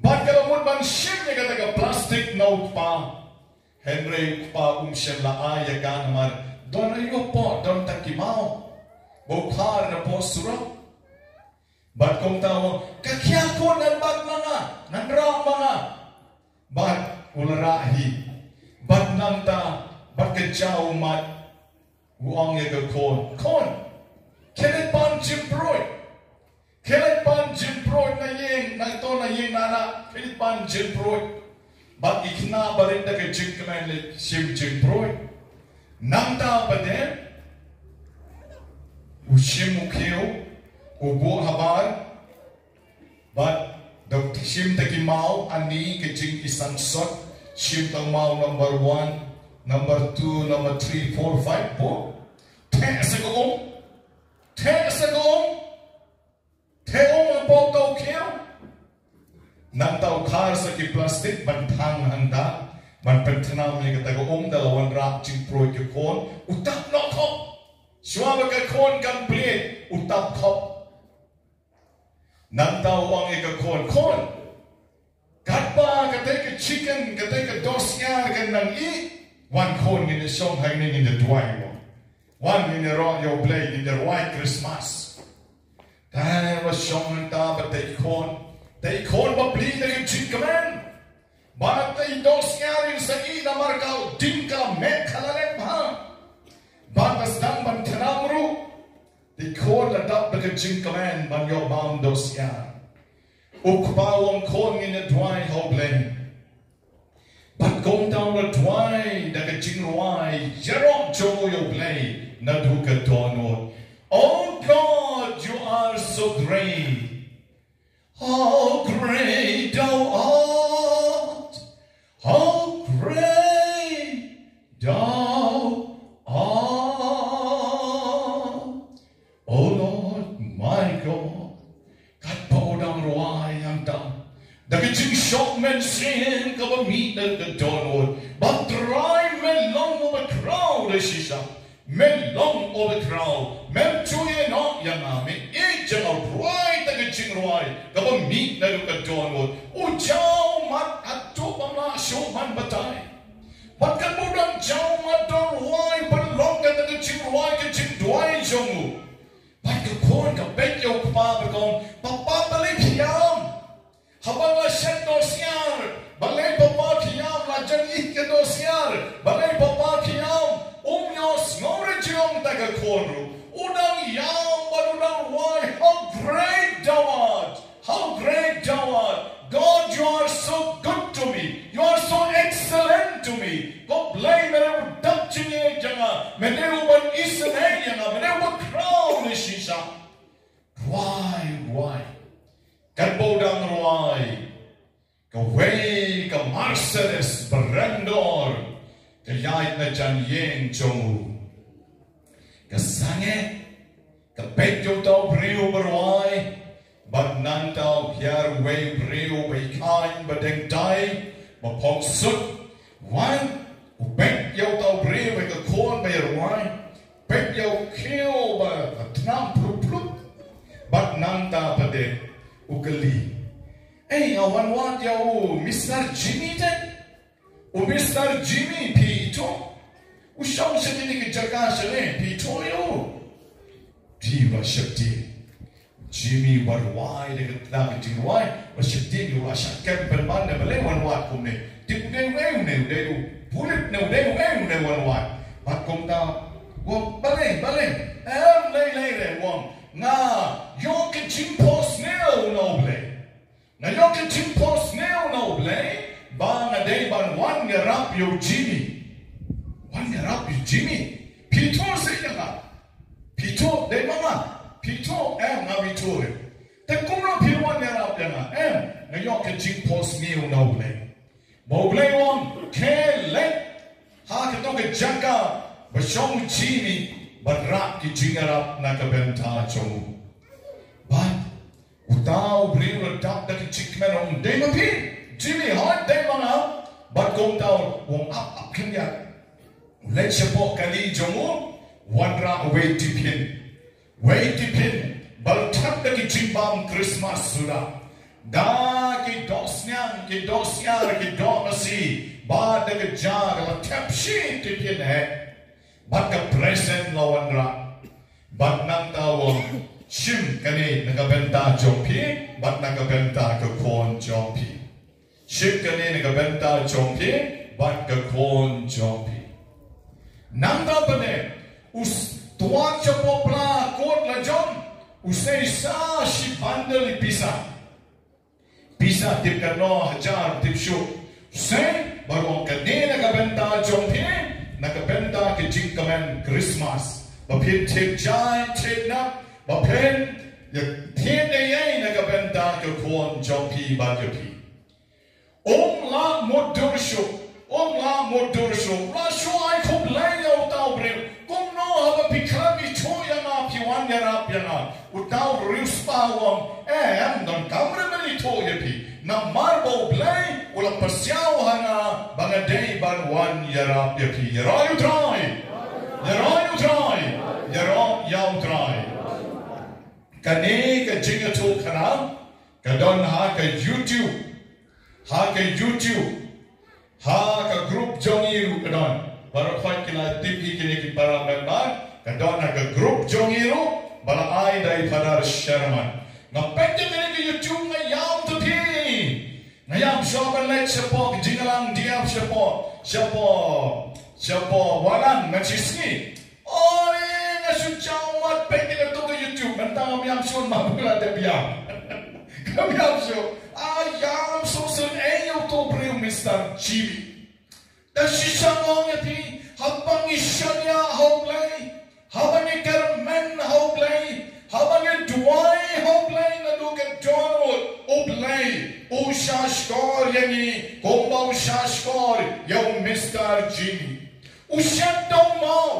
Bad ka la mut ban shim ïa kata ka plastik na u kpa. Hynrei u kpa um shym la ai ïa ka namar don aïu hapoh, don tang ki maw ba u khar napoh surok. Bad kumta u ong, ka khia khun, ngan bat ma nga, ngan rah ma nga. Bad u la rah hi. Bad nangta bad ka jaw mat u ong ïa ka khun, khun, khie leit pan jingpruid. Khie leit pan jingpruid na ïing, na to na ïing na na, khie leit pan jingpruid. Bad ki khynnah barit da ka jingkmen leit shim jingpruid. Nangta pat de u shim u khiew, u buh habar. Bad da u shim ta ki maw, ani ka jingïasangsot, shim ta u maw number one, number two, number three, four, five, buh. Theh sa ka um. Theh sa ka um. Theh um hapoh ka u khiew. Nangta u khar sa ki plastik ban thang hangta ban pynthnam ïa kata ka um da la wanrah jingpruid ka khun. U tap noh khop. Shuwa ba ka khun kan plied, u tap khop. Nangta u ong ïa ka khun, khun, katba katei ka chicken, katei ka dohsniar kan nang ih, wan khun ngin ïa shong hangne ngin ïa duwai mo. Wan ngin ïa roh ïa U Blei, ngin ïa duwai Christmas. Te ba shong hangta ba tei khun, tei khun ba plie da ka jingkmen. Ba tei dohsniar in sa ih namar ka ding ka met ka la leh bha. Ba ka sdang ban thnam ruh. Tei khun la dap da ka jingkmen ban ïoh bam dohsniar. U kpa u ong khun ngin ïa duwai ha U Blei. Bad kumta u la duwai da ka jingrwai ïaroh jong u ïa U Blei naduh ka dohnud. Oh God, you are so great. How great thou art. How great thou art. Oh Lord, my God. Katba u dang rwai hangta da ka jingshoh mynsiem kaba mih na ka dohnud. Ba Trai me long uba khraw da shisha. Me long u bakhraw, mem ju ïeh noh ïa nga, me ïeit ïa nga, rwai da ka jingrwai kaba mih naduh ka dohnud. U jaw mat haduh bym lah shuh ban batai. Bad katba u dang jaw mat u rwai, ban long kata ka jingrwai, ka jingduwai jong u. Bad ka khun ka peit ïa u kpa bad ka ong, "Papa, balei phi ïam? Haba nga la shet dohsiar, balei papa phi ïam? La jan ïit ka dohsiar, balei papa phi ïam?" Um ïohsngew re jong ta ka khun ruh. U dang ïam bad u dang rwai, "How great thou art! How great thou art! God, you are so good to me. You are so excellent to me. Ko Blei, me dei u dap jingïeit ïa nga, me dei u ban isynei ïa nga, me dei u bakhraw ne shisha." Rwai, rwai. Katba u dang rwai, kawei ka Mercedes ba rem dor ka ïaid na jan ïing jong u. Ka sangeh, ka peit ïa uta u briew ba rwai, bad nangta u hiar uwei u briew ba ïaid ba deng dai, ba phong sut. Wan, u peit ïa uta u briew bad ka khun ba ïa rwai. Peit ïa u khiew ba tnam plup plup. Bad nangta pat de u kylli, "Ei, nga wan wad ïa u Mister Jimmy de. U Mister Jimmy, phi ithuh? U shong sha kine ki jaka sha ne, phi ithuh ïa u?" Te u la sheptieng. Jimmy u la rwai da kata ka jingrwai, u la sheptieng, u la shah kem pynban, "Balei wan wad kumne? Te u dei uei une, u dei u pulit ne u dei uei une wan wad?" Bad kumta u ong, "Balei, balei? Em, lei lei re," u ong, "nga ïoh ka jingphohsniew na U Blei. Nga ïoh ka jingphohsniew na U Blei ba nga dei ban wan ïarap ïa u Jimmy. Wan ïarap ïa u Jimmy. Phi ithuh seh ïa nga? Phi ithuh, dei ma nga? Phi ithuh? Em, ngam ithuh re." "Te kumno phi wan ïarap ïa nga?" "Em, nga ïoh ka jingphohsniew na U Blei." Bad U Blei u ong, "Khie leit ha kato ka jaka ba shong u Jimmy, bad rah ki jingïarap na ka bynta jong u." Bad uta u briew u la dap da ka jingkmen, u ong, "Dei ma phi, Jimmy?" "Hooid, dei ma nga." Bad kumta u ong, "Ap, ap khyndiat." U leit shapoh kali jong u, wanrah uwei u tiffin. Uwei u tiffin ba la thep da ki jingbam Christmas suda. Da ki dohsniang, ki dohsiar, ki dohmasi, bad da ka ja ka la thep shi tiffin heh. Bad ka present la wanrah. Bad nangta u ong, "Shim kane na ka bynta jong phi, bad na ka bynta ka khun jong phi. Shim kane na ka bynta jong phi bad ka khun jong phi." Nangta pat de, u s-, u wad shapoh pla, kut la jong, u sei sa shi bundle pisa. Pisa tip katno, hajar tip shuh. U sei, bad u ong, "Kane na ka bynta jong phi, na ka bynta ka jingkmen Christmas. Ba phin thied jaiñ thied nap, ba phin ïa thied ei ei na ka bynta ka khun jong phi bad ïa phi." Um lah mutdur shuh, um lah mutdur shuh. La shu ai khublei ïa uta u briew. "Kumno haba phi khlem ithuh ïa nga phi wan ïarap ïa nga?" Uta u riewspah u ong, "Em, donkam re ban ithuh ïa phi. Namar ba U Blei u la pasiaw ha nga ba nga dei ban wan ïarap ïa phi." Ïaroh ïa U Trai. Ïaroh ïa U Trai. Ïaroh ïa U Trai. Kane ka jingïathuhkhana ka don ha ka YouTube. Ha ka YouTube. Ha ka group jong ngi ruh ka don. Baroh khoit ki la tip hi kine ki para member. Ka don ha ka group jong ngi ruh ba la ai da i Father Sherman. Nga peit ïa kane ka YouTube, nga ïam, to phi. Nga ïam shuwa ban leit shapoh ka jingïalang diap shapoh, shapoh, shapoh Walan, nga shisngi. Oi, nga shu jaw mat peit ïa kato ka YouTube, mynta ngam ïam shuh, ma ba la dep ïam. Ngam ïam shuh. Ah, ïam shuh shuh, eh, ïa uto u briew Mister Jimmy. Da shisha nga ong ïa phi, haba ngi shaniah ha U Blei, haba ngi kyrmen ha U Blei, haba ngi duwai ha U Blei naduh ka dohnud, U Blei u shahshkor ïa ngi kumba u shahshkor ïa u Mister Jimmy. U shet dong maw,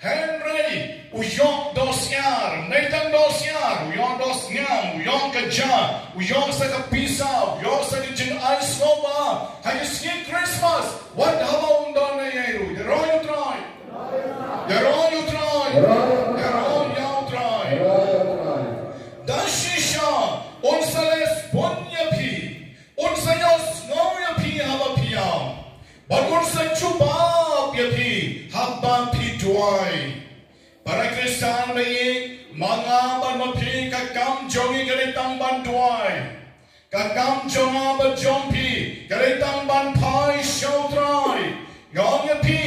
hynrei u ïoh dohsiar, Nathan dohsiar, u ïoh dohsniang, u ïoh ka ja, u ïoh sa ka pisa, u ïoh sa ka jingai sngewbha ha ka sngi Christmas, wat haba um don ei ei ruh. Ïaroh ïa U Trai. Ïaroh ïa U Trai. Nga bad ma phi, ka kam jong ngi ka dei tang ban duwai. Ka kam jong nga bad jong phi ka dei tang ban phai sha U Trai. Nga ong ïa phi,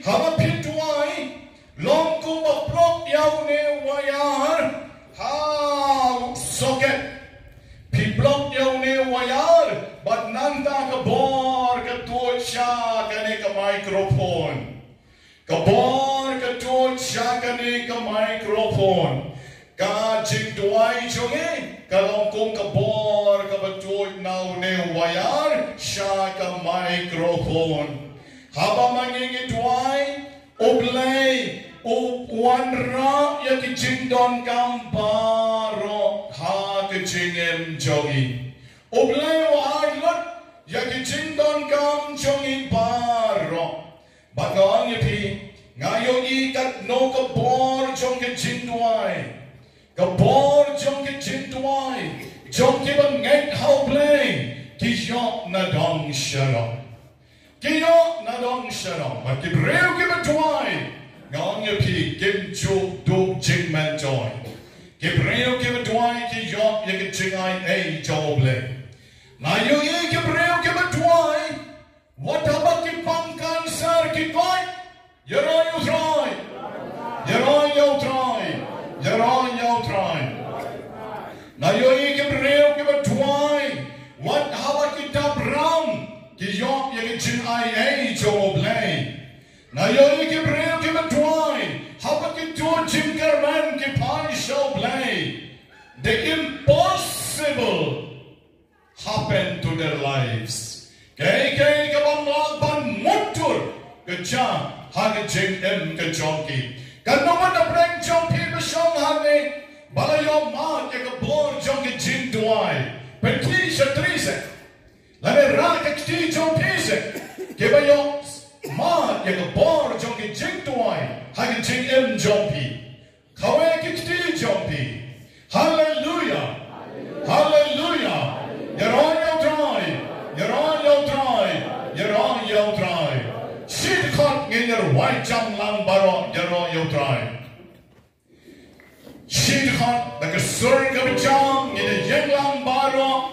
haba phi duwai, long kumba block ïa une u wire ha socket. Phi block ïa une u wire, bad nangta ka bor ka tuid sha kane ka microphone. Ka bor ka tuid sha kane ka microphone. Ka jingduwai jong ngi ka long kum ka bor kaba tuid na une u wire sha ka microphone. Haba ma ngi ngi duwai, U Blei u wanrah ïa ki jingdonkam baroh ha ka jingim jong ngi. U Blei u ai lut ïa ki jingdonkam jong ngi baroh. Bad nga ong ïa phi, nga ïohi katno ka bor jong ka jingduwai, ka bor jong ka jingduwai jong kiba ngeit ha U Blei, ki ïoh nadong sharom. Ki ïoh nadong sharom. Bad ki briew kiba duwai, nga ong ïa phi, kim ju duh jingmyntoi. Ki briew kiba duwai ki ïoh ïa ka jingai ei jong U Blei. Nga ïohi ki briew kiba duwai, wat haba ki pang cancer ki koit, ïaroh ïa U Trai, ïaroh ïa U Trai, ïaroh ïa U Trai. Nga ïohi ki briew kiba duwai, wat haba ki dap ram, ki ïoh ïa ka jingai ei jong U Blei. Nga ïohi ki briew kiba duwai, haba ki tuid jingkyrmen ki phai sha U Blei. The impossible happen to their lives. Kaei kaei kaba ym lah ban mutdur ka jia ha ka jingim ka jong ki. Katno ngut na pdeng jong phi ba shong hangne ba la ïoh mad ïa ka bor jong ka jingduwai? Pynkhih shatri seh, lane rah ka kti jong phi seh, kiba ïoh mad ïa ka bor jong ka jingduwai ha ka jingim jong phi. Kawei ki kti jong phi. Haleluya. Haleluya. Ïaroh ïa U Trai. Ïaroh ïa U Trai. Ïaroh ïa U Trai. Shi dkhot ngin ïa rwai jam lang baroh, ïaroh ïa U Trai. Shi dkhot da ka sur kaba jam ngin ïa ïeng lang baroh.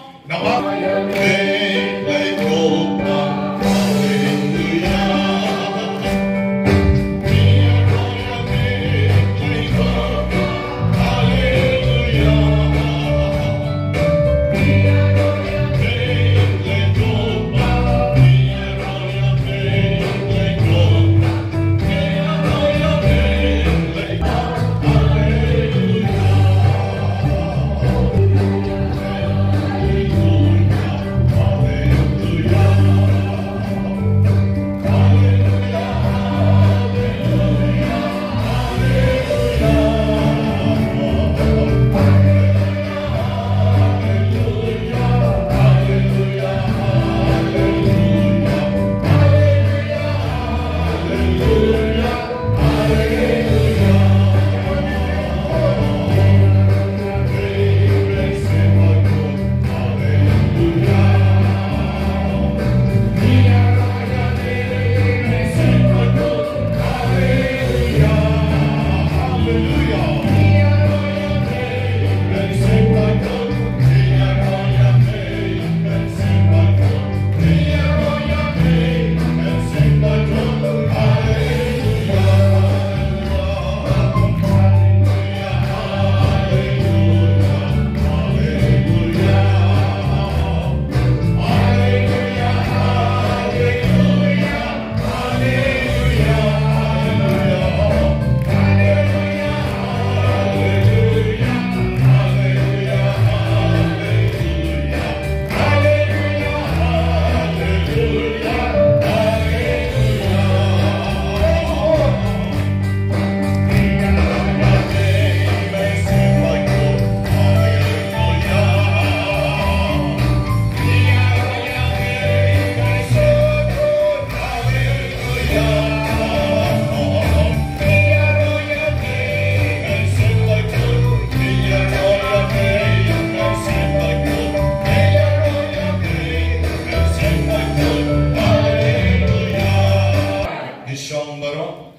Ngi shong baroh.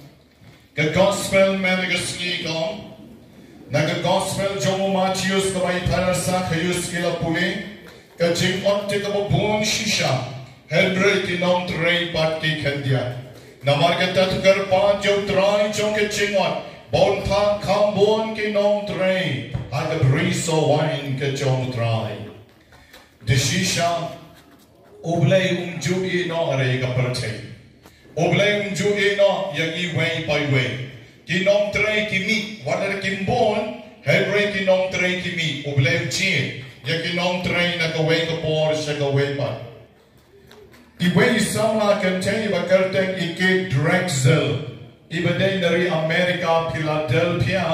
Ka gospel mynta ka sngi ka ong, na ka Gospel jong u Mathaios kaba i para sa ka ïus ki la pule, ka jingong te kaba bun shisha, hynrei ki nongtrei pat ki khyndiat. Namar kata to kyrpad ïa u Trai jong ka jingong, ba un phah kham bun ki nongtrei ha ka bri soh wain ka jong u Trai. Da shisha, U Blei um ju ïeh noh re ka pyrthei. U Blei um ju ïeh noh ïa ngi wei pa wei. Ki nongtrei ki mih, wat la kim bun, hynrei ki nongtrei ki mih, U Blei u jied ïa ki nongtrei na kawei ka por sha kawei pat. Iwei i samla kynthei ba kyrteng i Kate Drexel, iba dei na ri Amerika, Philadelphia.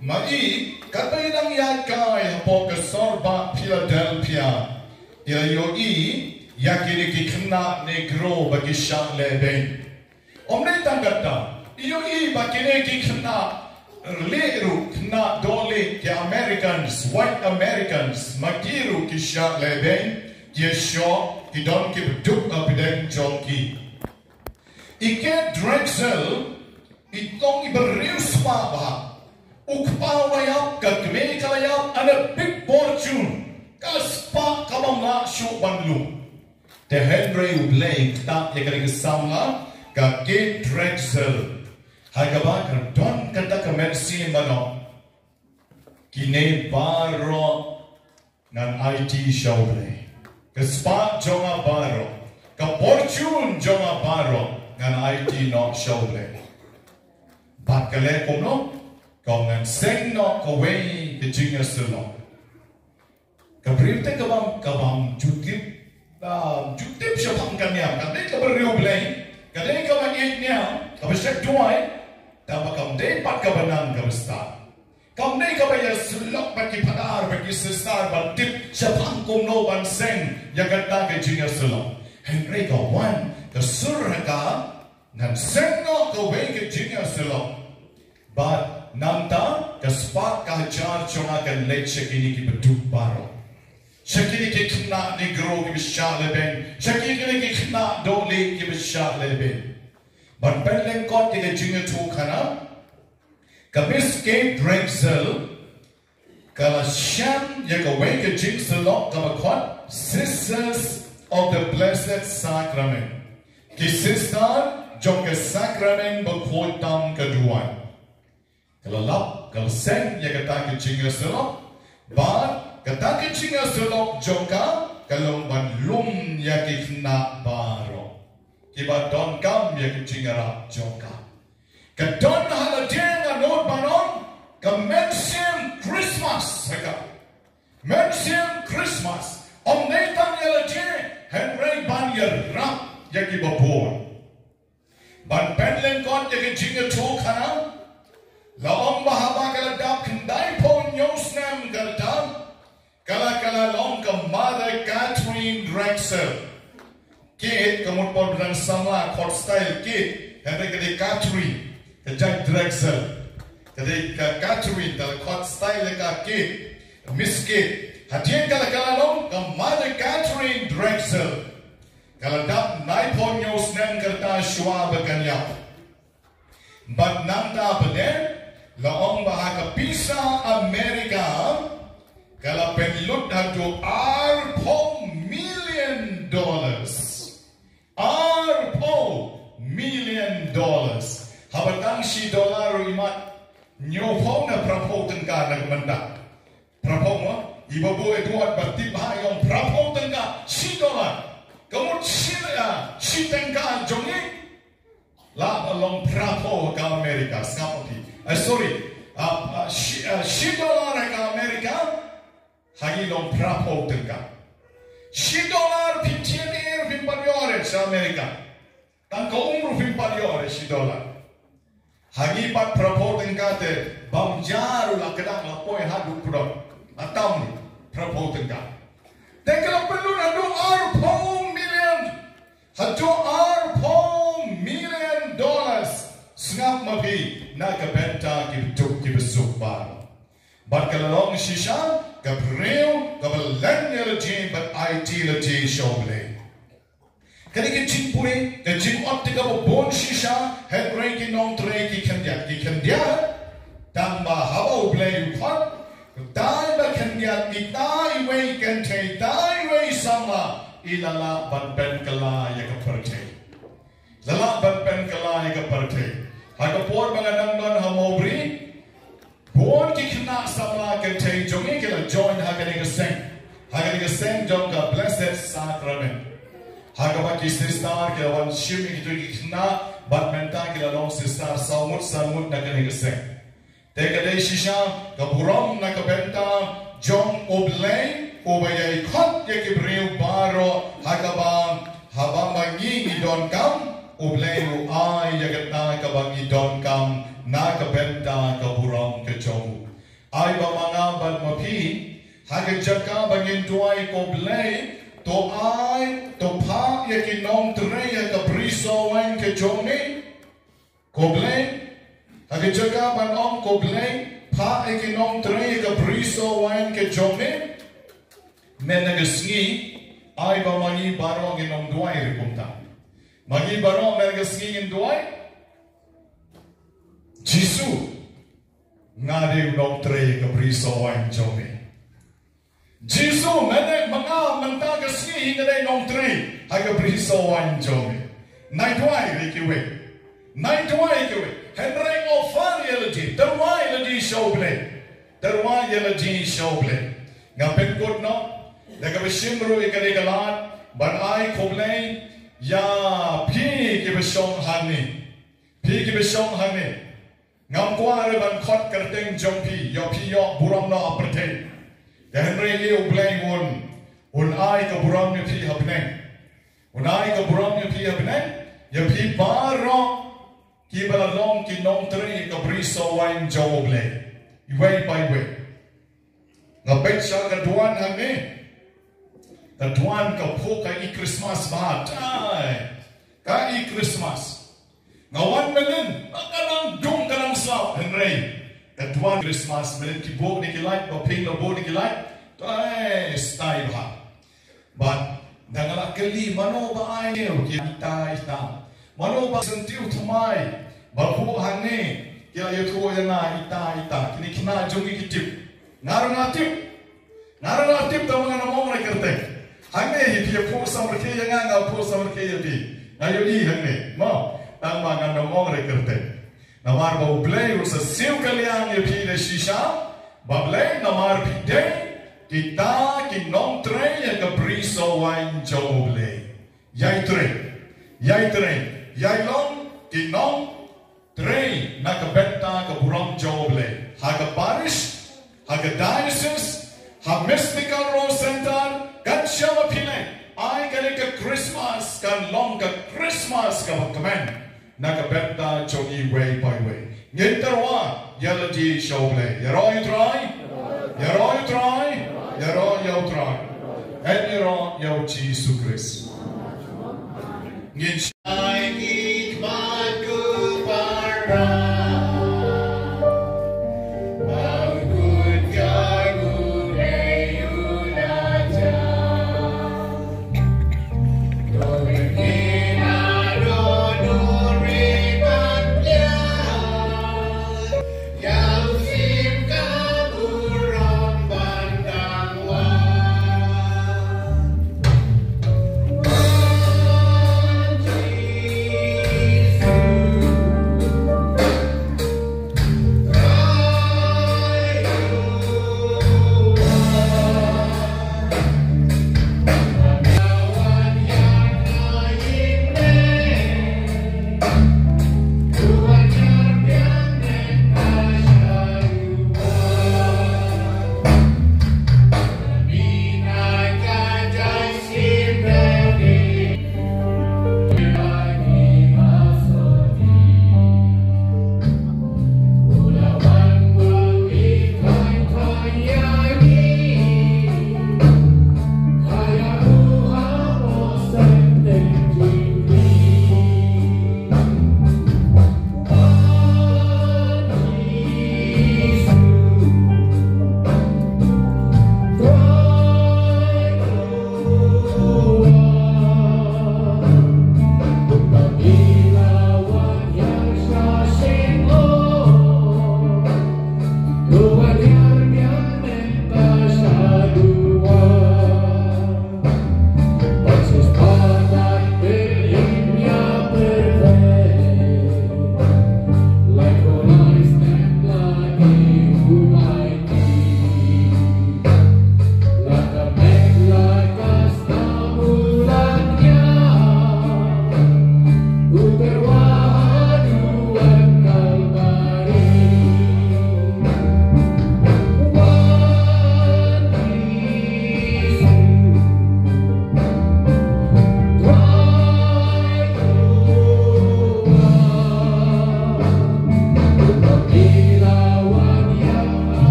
Ma i, katba i dang ïaid kai hapoh ka sor bah Philadelphia, i la ïohi ïa kine ki khynnah Negro ba ki shah lehbeiñ. Ym dei tang kata, i ïohi ba kine ki khynnah leh ruh, khynnah dohlieh, ki Americans, white Americans, ma ki ruh ki shah lehbeiñ, ki ïashoh, ki don kiba duk hapdeng jong ki. I Kate Drexel i long i briew spah bha. U kpa u la ïap, ka kmie ka la ïap, and a big fortune. Ka spah ka bym lah shuh ban lum. Te hynrei U Blei u ktah ïa kane ka samla, ka Kate Drexel, ha kaba ka don kata ka mynsiem ban ong, kine baroh ngan aiti sha U Blei. Ka spah jong nga baroh, ka fortune jong nga baroh, ngan aiti noh sha U Blei. Bad ka leh kumno? Ka ong, ngan seng noh kawei ka jingïasyllok. Ka briew te ka bym, ka bym ju tip, ah, ju tip shaphang ka niam, ka dei kaba riewblei, ka dei kaba ïeit niam, kaba shait duwai, tangba kam dei pat kaba nang kaba stad. Kam dei kaba ïasyllok bad ki phadar bad ki sister ban tip shaphang kumno ban seng ïa kata ka jingïasyllok. Hynrei ka wan ka sur ha ka, ngan seng noh kawei ka jingïasyllok. Bad nangta ka spah ka hajar jong nga kan leit sha kine kiba duk baroh, sha kine ki khynnah Negro kiba shah lehbeiñ, sha kine ki khynnah dohlieh kiba shah lehbeiñ. Ban pynlyngkot ïa ka jingïathuhkhana, ka Miss Kate Drexel ka la shem ïa kawei ka jingïasyllok kaba khot Sisters of the Blessed Sacrament, ki sister jong ka sakramen bakhuid tam ka duwan. Ka la lap, ka la seng ïa kata ka jingïasyllok, bad kata ka jingïasyllok jong ka ka long ban lum ïa ki khynnah baroh kiba donkam ïa ka jingïarap jong ka. Ka don ha lade, nga nud ban ong, ka mynsiem Christmas ha ka. Mynsiem Christmas ym dei tang ïa lade, hynrei ban ïarap ïa kiba bun. Ban pynlyngkot ïa ka jingïathuhkhana, la ong ba haba ka la dap khyndaiphew hynñiew snem ka la dap, ka la, ka la long ka Mother Catherine Drexel. Kate, ka mut por ba dang samla, khot style Kate, hynrei ka dei Catherine, ka jait Drexel. Ka dei ka Catherine, ka la khot style ka Kate, Miss Kate. Hadien ka la, ka la long ka Mother Catherine Drexel. Ka la dap khyndaiphew hynñiew snem ka rta shuwa ba kan ïap. Bad nangta pat de, la ong ba ha ka pisa America ka la pynlut haduh arphew million dollars. Arphew million dollars. Haba tang shi dollar ruh i mad hynñiewphew ne phraphew tyngka na ka mynta. Phraphew mo, i babu Edward ba tip bha i ong phraphew tyngka, shi dollar. Ka mut shi, ah, shi tyngka jong ngi. La ba long phraphew ka America, sngap phi. Eh, sorry. Ah, ah, shi, ah, shi dollar ka America, ha ngi long phraphew tyngka. Shi dollar phin thied ïa, phin pat ïoh re sha America. Tang ka um ruh phim pat ïoh re shi dollar. Ha ngi pat phraphew tyngka te bam ja ruh la kdang la poi haduh kdor. La tam ruh phraphew tyngka. Te ka la pynlut haduh arphew million. Haduh arphew million dollars. Sngap ma phi na ka bynta ki bynta ki bynta suk baroh. Bad ka la long shisha ka briew kaba len ïa lade bad aiti lade sha U Blei. Kane ka jingpule, ka jingong te kaba bun shisha, hynrei ki nongtrei ki khyndiat, ki khyndiat. Tang ba haba U Blei u khot, tai ba khyndiat, ita iwei i kynthei, ita iwei i samla, i la lah ban pynkylla ïa ka pyrthei. La lah ban pynkylla ïa ka pyrthei. Ha ka por ba nga dang don ha Mawbri, bun ki khynnah samla kynthei jong ngi ki la join ha kane ka seng, ha kane ka seng jong ka Blessed Sacrament. Ha kaba ki sister ki la wan shim ïa kito ki khynnah, bad mynta ki la long sister saw ngut saw ngut na kane ka seng. Te ka dei shisha ka burom na ka bynta jong U Blei uba ïai khot ïa ki briew baroh, ha kaba haba ma ngi ngi donkam, U Blei u ai ïa kata kaba ngi donkam na ka bynta ka burom ka jong u. Ai ba ma nga bad ma phi, ha ka jaka ba ngin duwai, Ko Blei, to ai, to phah ïa ki nongtrei ha ka brisoh waiñ ka jong ngi. Ko Blei, ha ka jaka ban ong, Ko Blei, phah ïa ki nongtrei ha ka brisoh waiñ ka jong me. Mynta ka sngi, ai ba ma ngi baroh ngin ym duwai ruh kumta. Ma ngi baroh mynta ka sngi ngin duwai, Jisu, nga dei u nongtrei ha ka brisoh waiñ jong me. Jisu, mynne ma nga mynta ka sngi nga dei nongtrei ha ka brisoh waiñ jong me. Nai duwai ïa kiwei. Nai duwai ïa kiwei. Hynrei offer ïa lade, tyrwa ïa lade sha U Blei. Tyrwa ïa lade sha U Blei. Nga pynkut noh da kaba shim ruh ïa kane ka lad ban ai khublei ïa phi kiba shong hangne. Phi kiba shong hangne. Ngam kwah re ban khot kyrteng jong phi, ïoh phi ïoh burom noh ha pyrthei. Te hynrei U Blei un, un ai ka burom ïa phi ha bneng. Un ai ka burom ïa phi ha bneng, ïa phi baroh kiba la long ki nongtrei ka brisoh waiñ jong U Blei. Iwei pa iwei. Nga peit sha ka duwan hangne. Ka duwan ka phuh ka i Christmas bha. Ai. Ka i Christmas. Nga wan mynnin, ka nang dung ka nang slap, hynrei ka duwan Christmas mynnin ki buh ne ki light, ba phin la buh ne ki light. Ai, style bha. Bad da nga la kylli mano ba ai ne ki ita ita. Mano ba syntiew thymmai ba buh hangne ki la ïathuh ïa nga ita ita. Kine khynnah jong ngi ki tip. Nga ruh nga tip. Nga ruh nga tip tang ba ngan ym ong re kyrteng. Hangne hi phi ïa phuh samrkhie ïa nga, nga phuh samrkhie ïa phi. Nga ïohi hangne. Mo, tang ba ngan ym ong re kyrteng. Namar ba U Blei u sa siew ka liang ïa phi da shisha. Ba Blei namar phi dei kita ki nongtrei ïa ka brisoh waiñ jong U Blei. Ïai trei, ïai trei, ïai long ki nongtrei na ka bynta ka burom jong U Blei. Ha ka parish, ha ka diocese, ha Mystical Rose Centre, kan shem ha phi ne. Ai kane ka Christmas kan long ka Christmas kaba kmen na ka bynta jong iwei pa iwei. Ngin tyrwa ïa lade sha U Blei. Ïaroh ïa U Trai. Ïaroh ïa U Trai. Ïaroh ïa U Trai. Yn ïaroh ïa U Jisu Khrist. Ngin shai ki khmat u para. Ba u kut ka u rei u la ja.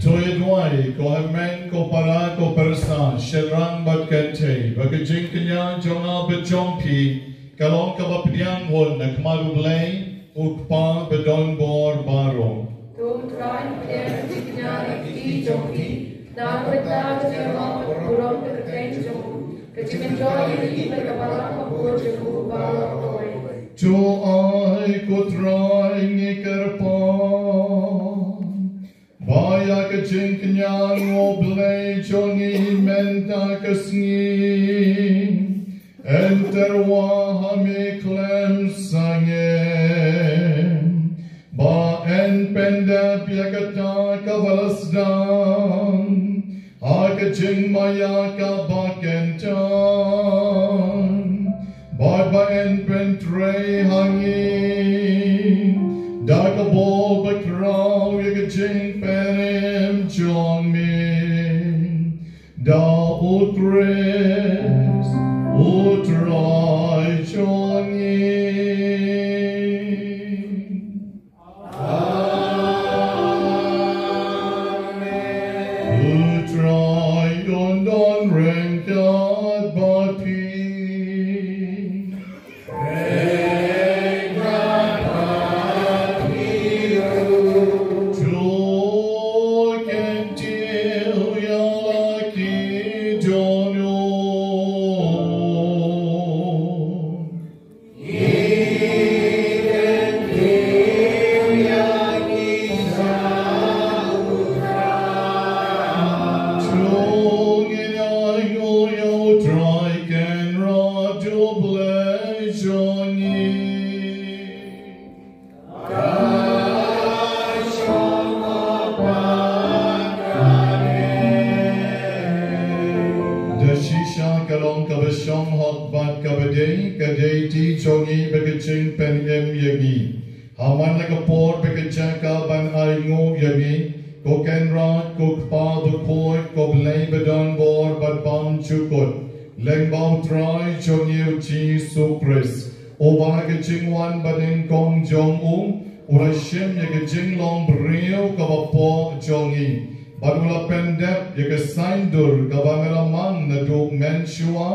To ïa duwai, ko hynmen, ko para, ko pyrsa, shynrang bad kynthei, ba ka jingkñia jong nga bad jong phi ka long kaba pdiang hun ha khmat U Blei, U Kpa badonbor baroh. To U Trai, pdiang ka jingkñia ha kti jong phi, na ka bynta ka jinglong burom ka kyrteng jong u, ka jingmyntoi ïa ka balang ka bor jong u baroh kawei. To ai ko Trai ngi kyrpad ba ïa ka jingkñia, ko Blei jong ngi, mynta ka sngi yn tyrwa ha me khlem sangeh, ba yn pyndep ïa kata kaba la sdang ha ka jingmaïa kaba kyntang, bad ba yn pyntrei ha ngi da ka bor bakhraw ïa ka jingpynim jong me, da U Khrist U Trai jong ngi. Amen. U Trai un don ryngkat bad phi. Ryngkat bad phi ruh. To kyntiew ïa la ki dohnud. Da shisha ka long kaba shong hok bad kaba dei, ka dei ti jong ngi ba ka jingpynim ïa ngi. Ha man la ka por bad ka jaka ban ainguh ïa ngi, ko Kynrad, ko Kpa bakhuid, ko Blei badonbor bad bymjukut, lyngba U Trai jong ngi U Jisu Khrist, uba ha ka jingwan banyngkong jong u, u la shim ïa ka jinglong briew kaba poh jong ngi, bad u la pyndep ïa ka saiñdur kaba nga la mang naduh mynshuwa,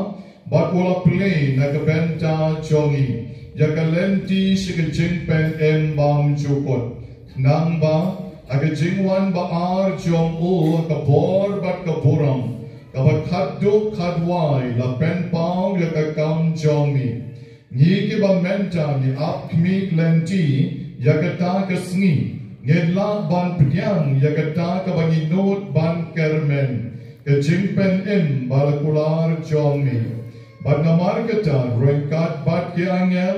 bad u la plie na ka bynta jong ngi ïa ka lynti sha ka jingpynim bymjukut. Nangba ha ka jingwan ba ar jong u, ha ka bor bad ka burom kaba khatduh khatwai, la pynpaw ïa ka kam jong ngi. Ngi kiba mynta ngi ap khmih lynti ïa kata ka sngi, ngin lah ban pdiang ïa kata kaba ngi nud ban kyrmen, ka jingpynim ba la kular jong ngi. Bad namar kata, ryngkat bad ki angel,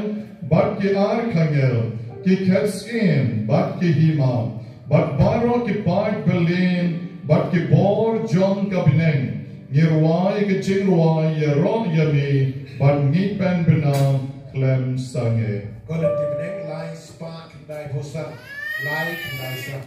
bad ki archangel, ki khet syiem, bad ki hima, bad baroh ki paid byllien, bad ki bor jong ka bneng, ngi rwai ka jingrwai ïaroh ïa me, bad ngi pynbna khlem sangeh. Ko lynti bneng, lai spah khyndai phew san, lai khyndai san.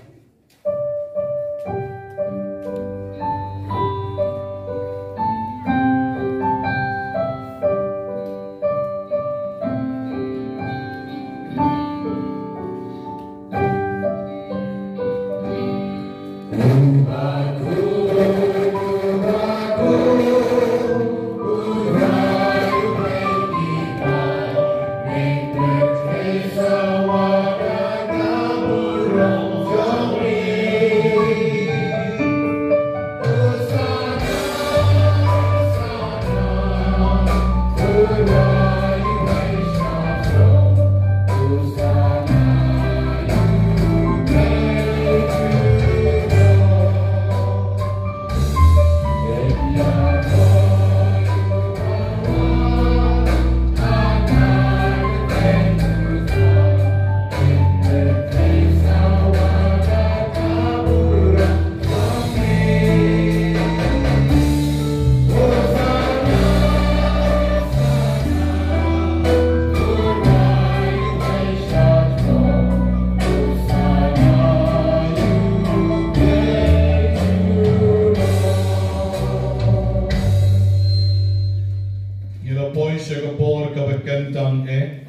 Ngi la poi sha ka por kaba kyntang eh,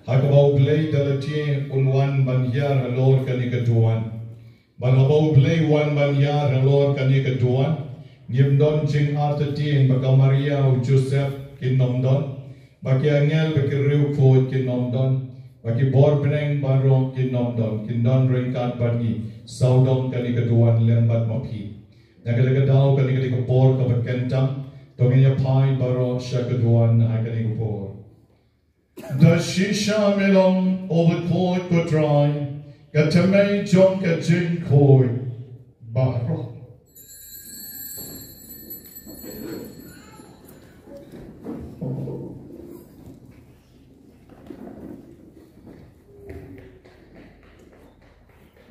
ha kaba U Blei da lade un wan ban hiar halor kane ka duwan. Bad haba U Blei u wan ban hiar halor kane ka duwan, ngim don jingartatien ba ka Maria, u Joseph kin ym don, ba ki angel bad ki riewkhuid kin ym don, ba ki bor bneng baroh kin ym don, kin don ryngkat bad ngi, sawdong kane ka duwan lem bad ma phi. Na kata ka daw, kane ka dei ka por kaba kyntang, to ngin ïa phai baroh sha ka duwan ha kane ka por. Da shisha me long, O bakhuid, ko Trai, ka tymmen jong ka jingkhuid baroh.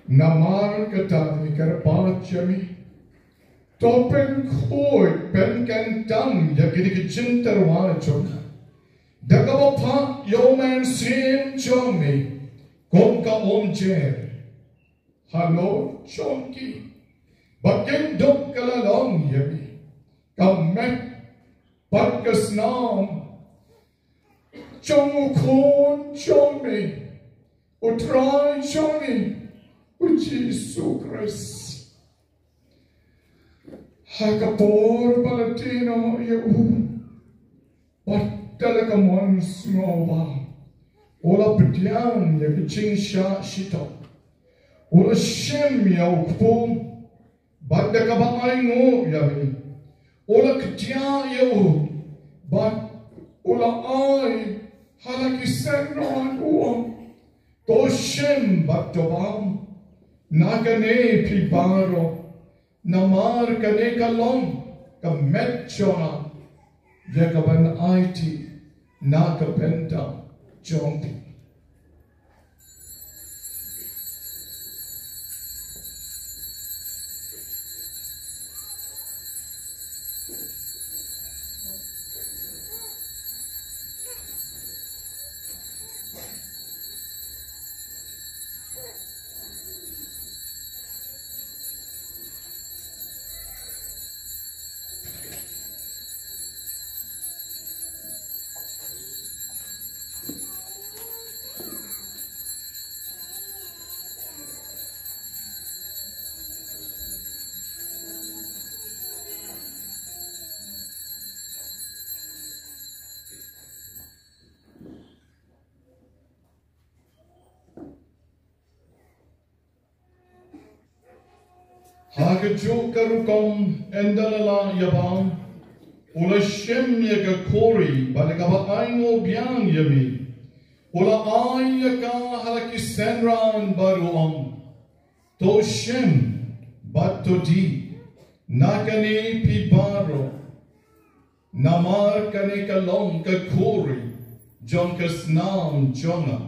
Namar kata ngi kyrpad ïa me, to pynkhuid, pynkyntang ïa kine ki jingtyrwa jong nga, da kaba phah ïa U Mynsiem jong me kum ka umjer halor jong ki, ba kin dup ka la long ïa me ka met bad ka snam jong U Khun jong me, U Trai jong ngi, U Jisu Khrist. Ha ka por ba la die noh ïa u, bad da la ka mon sngewbha, u la pdiang ïa ka jingshah shitom, u la shim ïa u kpu, bad da kaba ainguh ïa me, u la kdiah ïa u, bad u la ai ha la ki synran, u ong, to shim bad to bam na kane phi baroh, namar kane ka long ka met jong nga, ïa kaban aiti na ka bynta jong phi. Ha kajuh ka rukom, ynda la lah ïa bam, u la shim ïa ka khuri, bad da kaba ainguh biang ïa me, u la ai ïa ka ha la ki synran, bad u ong, to shim bad to die na kane phi baroh, Namar kane ka long ka khuri jong ka snam jong nga,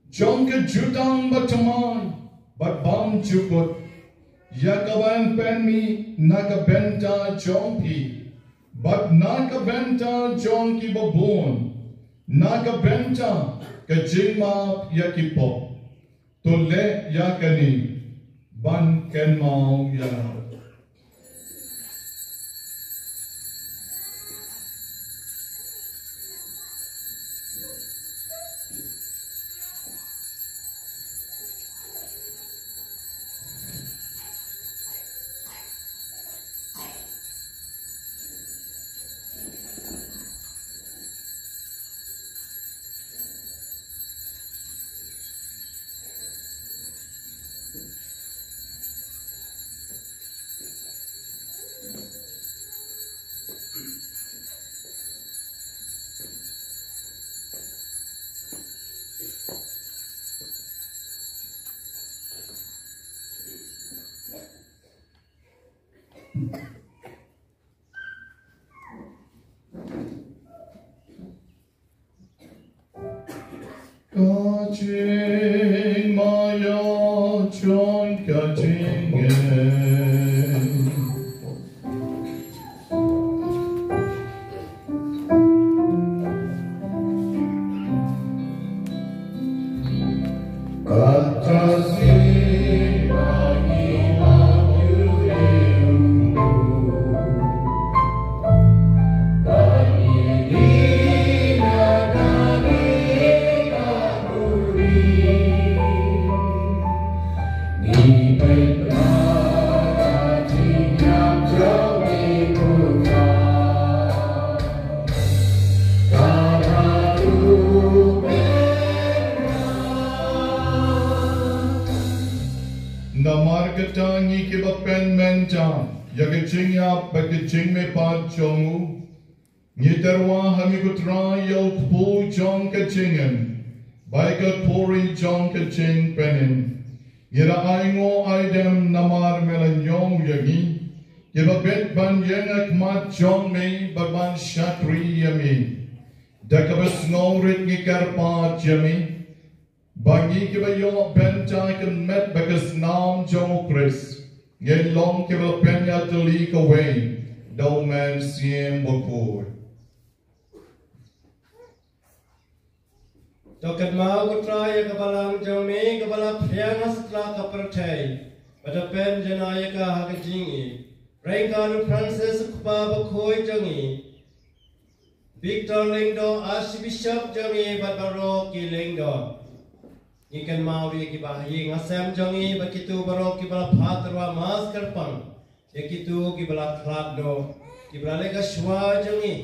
jong ka jutang bathymmai bad bymjukut, ïa kaba yn pynmih na ka bynta jong phi bad na ka bynta jong kiba bun, na ka bynta ka jingmap ïa ki pop. To leh ïa kane ban kynmaw ïa nga. Ka jingmaïa jong ka jingim. Kata si Namar kata ngi kiba pynmynta ïa ka jingïap bad ka jingmihpat jong u, ngi tyrwa ha me ko Trai ïa u kpu jong ka jingim, bad ïa ka khuri jong ka jingpynim. Ngi la ainguh aidem namar me la ñiew ïa ngi, kiba bit ban ïeng ha khmat jong me bad ban shakri ïa me. Da kaba sngewrit ngi kyrpad ïa me, ba ngi kiba ïoh bynta ïa ka met bad ka snam jong u Khrist, ngin long kiba pynïatylli kawei da u Mynsiem Bakhuid. To kynmaw ko Trai ïa ka balang jong me kaba la phriang ha satlak ka pyrthei, bad to pynjanai ïa ka ha ka jingïeit. Ryngkat u Francis u kpa bakhuid jong ngi, Victor Lyngdoh, Archbishop jong ngi bad baroh ki Lyngdoh. Ngi kynmaw ïa kiba ha ïing ha sem jong ngi bad kito baroh kiba la phah tyrwa mass kyrpang. Ïa kito kiba la khlad noh, kiba la leit ka shuwa jong ngi,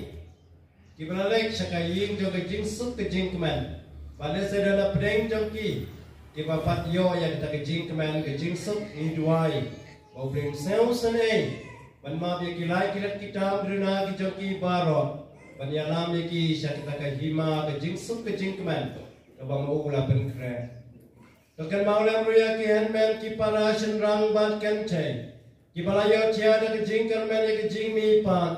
kiba la leit sha ka ïing jong ka jingsuk ka jingkmen. Bad lehse don hapdeng jong ki kiba pat ïoh ïa kata ka jingkmen ka jingsuk, ngi duwai ba U Blei un sngewsynei ban map ïa ki lait ki lait ki tam duna ki jong ki baroh, ban ïalam ïa ki sha kata ka hima ka jingsuk ka jingkmen kaba ma u la pynkhreh. To kynmaw lem ruh ïa ki hynmen ki para shynrang bad kynthei kiba la ïohthiah da ka jingkyrmen ïa ka jingmihpat,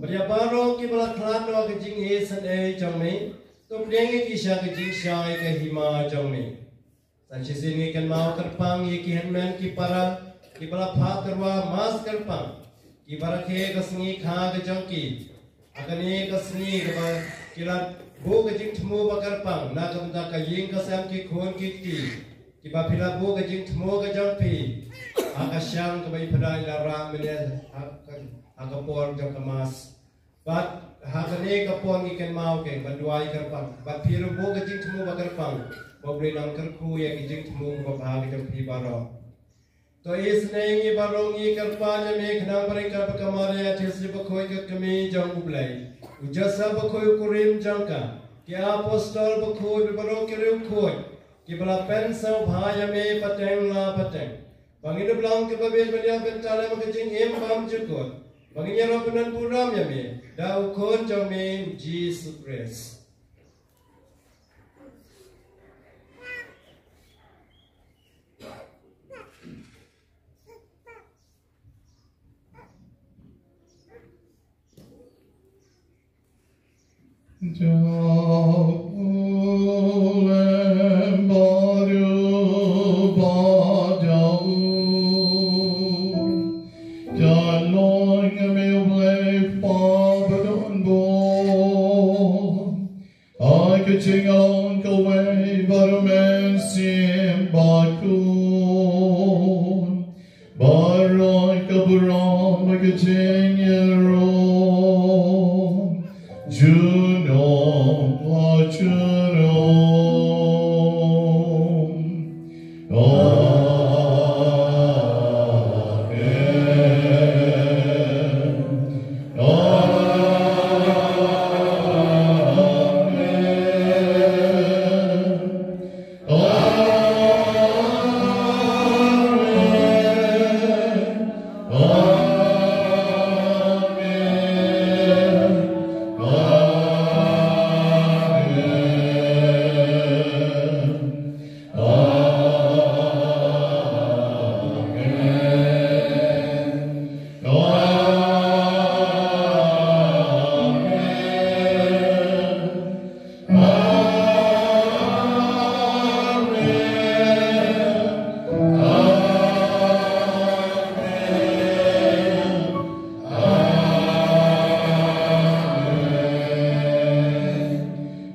bad ïa baroh kiba la khlad noh ha ka jingisynei jong me, to pdiang ïa ki sha ka jingshai ka hima jong me. Sa shisien ngi kynmaw kyrpang ïa ki hynmen ki para kiba la phah tyrwa mass kyrpang, kiba rakhe ka sngi kha ka jong ki ha kane ka sngi, kaba ki la buh ka jingthmu ba kyrpang na ka bynta ka ïing ka sem, ki khun ki kti, kiba phi la buh ka jingthmu ka jong phi ha ka shang kaba i Phadar i la rah mynne ha ka, ha ka por jong ka mass. Bad ha kane ka por ngi kynmaw keiñ ban duwai kyrpang, bad phi ruh buh ka jingthmu ba kyrpang ba U Blei un nang kyrkhu ïa ki jingthmu kiba bha ki jong phi baroh. To isynei ngi baroh ngi kyrpad ïa me khnang ba ryngkat bad ka Maria Theisotti bakhuid ka kmie jong U Blei, u Joseph bakhuid u kurim jong ka, ki apostol bakhuid bad baroh ki riewkhuid kiba la pynsngewbha ïa me pateng la pateng, ba ngin ym long kiba bit ban ïoh bynta lem ha ka jingim bymjukut, ba ngin ïaroh ban don burom ïa me da u Khun jong me u Jisu Khrist. Lem baroh ba don, ïalong ïa me U Blei Kpa badonbor. Ha ka jingïalong kawei baroh men shim bakhuid. Baroh ka burom bad ka jingïaroh junom la junom. Amen. Amen.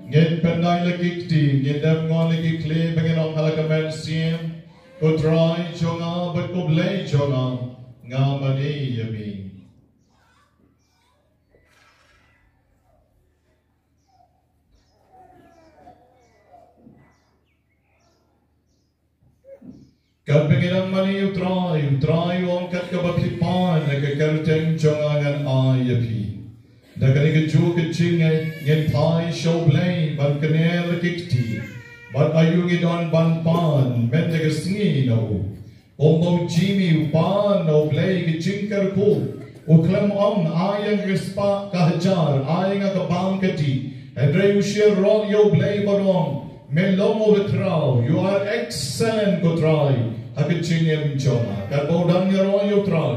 Ngin pyndait la ki kti, ngin dem ngon la ki khlieh, ba ngin ong ha la ka mynsiem: Ko Trai jong nga bad ko Blei jong nga, nga mane ïa me. Katba ngi dang mane ïa U Trai, U Trai u ong: Kat kaba phi pan ha ka kyrteng jong nga, ngan ai ïa phi. Da kane kajuh ka jingngeit ngin phai sha U Blei ban kner la ki kti bad aïu ngi don ban pan mynta ka sngi na u. Kumba u Jimmy u pan na U Blei ka jingkyrkhu, u khlem ong: Ai ïa nga ka spah ka hajar, ai ïa nga ka bam ka dih. Hynrei u shu rot ïa U Blei bad u ong: Me long uba khraw, you are excellent, ko Trai, ha ka jingim jong nga. Katba u dang ïaroh ïa U Trai,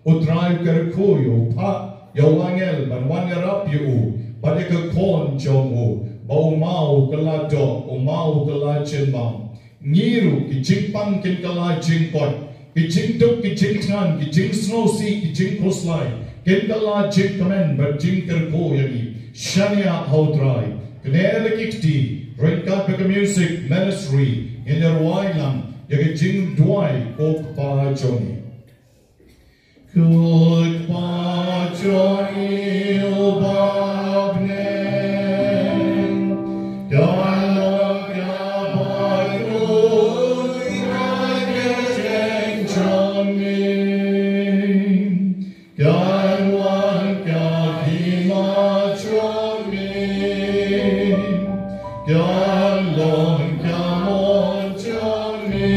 U Trai u kyrkhu ïa u, u phah ïa u angel ban wan ïarap ïa u bad ïa ka khun jong u, ba u maw u kylla doh, u maw u kylla jingbam. Ngi ruh, ki jingpang kin kylla jingkoit, ki jingduk, ki jingthngan, ki jingsngewsih, ki jingkhuslai kin kylla jingkmen bad jingkyrkhu ïa ngi. Shaniah ha U Trai. Kner la ki kti, ryngkat bad ka music ministry, ngin ïa rwai lang ïa ka jingduwai: Ko Kpa jong ngi. Ko Kpa jong ngi uba ha bneng, kan long kaba kyrkhu ïa ka kyrteng jong me. Kan wan ka hima jong me. Kan long ka mon jong me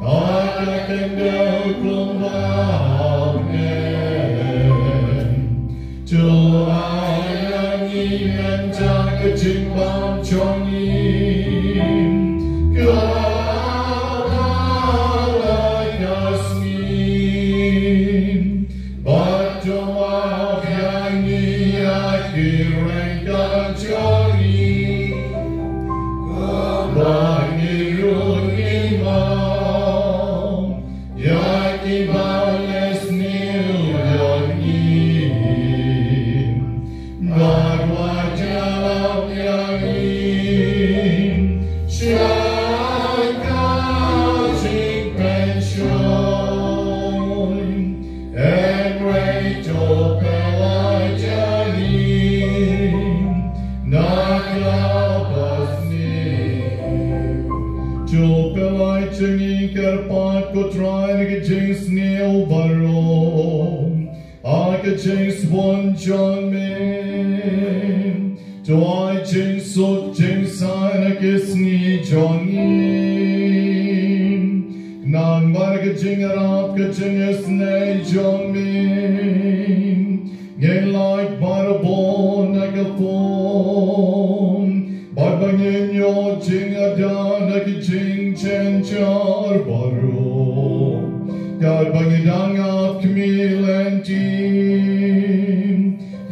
ha ka khyndew kumba ha bneng. To ai ïa ngi mynta ka jingbam jong ngi kaba ha la ka sngi. Bad to map ïa ngi ïa ki ryngkat jong ngi, kumba ngi ruh ngi map ïa kiba leh sniew ïa ngi. Bad wat ïarap ïa ngi sha ka jingpynshoi, hynrei to pynlait ïa ngi na kaba sniew. To pynlait ïa ngi kyrpad, ko Trai, na ka jingsniew baroh ha ka jingsbun jong me. To ai jingsuk jingsain ha ki sngi jong ngi, khnang ba da ka jingïarap ka jingisynei jong me, ngin lait barabor na ka pung, bad ba ngin ïoh jingada na ki jingjynjar baroh, katba ngi dang ap khmih lynti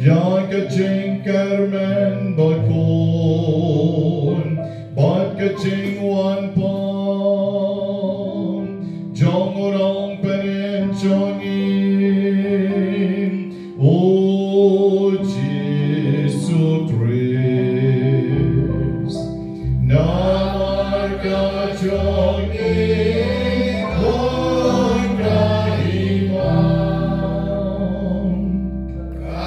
ïa ka jingkyrkhu Kyrmen bad khun bad ka jingwan pang jong u Nongpynim jong ngi, u Jisu Khrist. Namar ka jong ngi khun ka hima, ka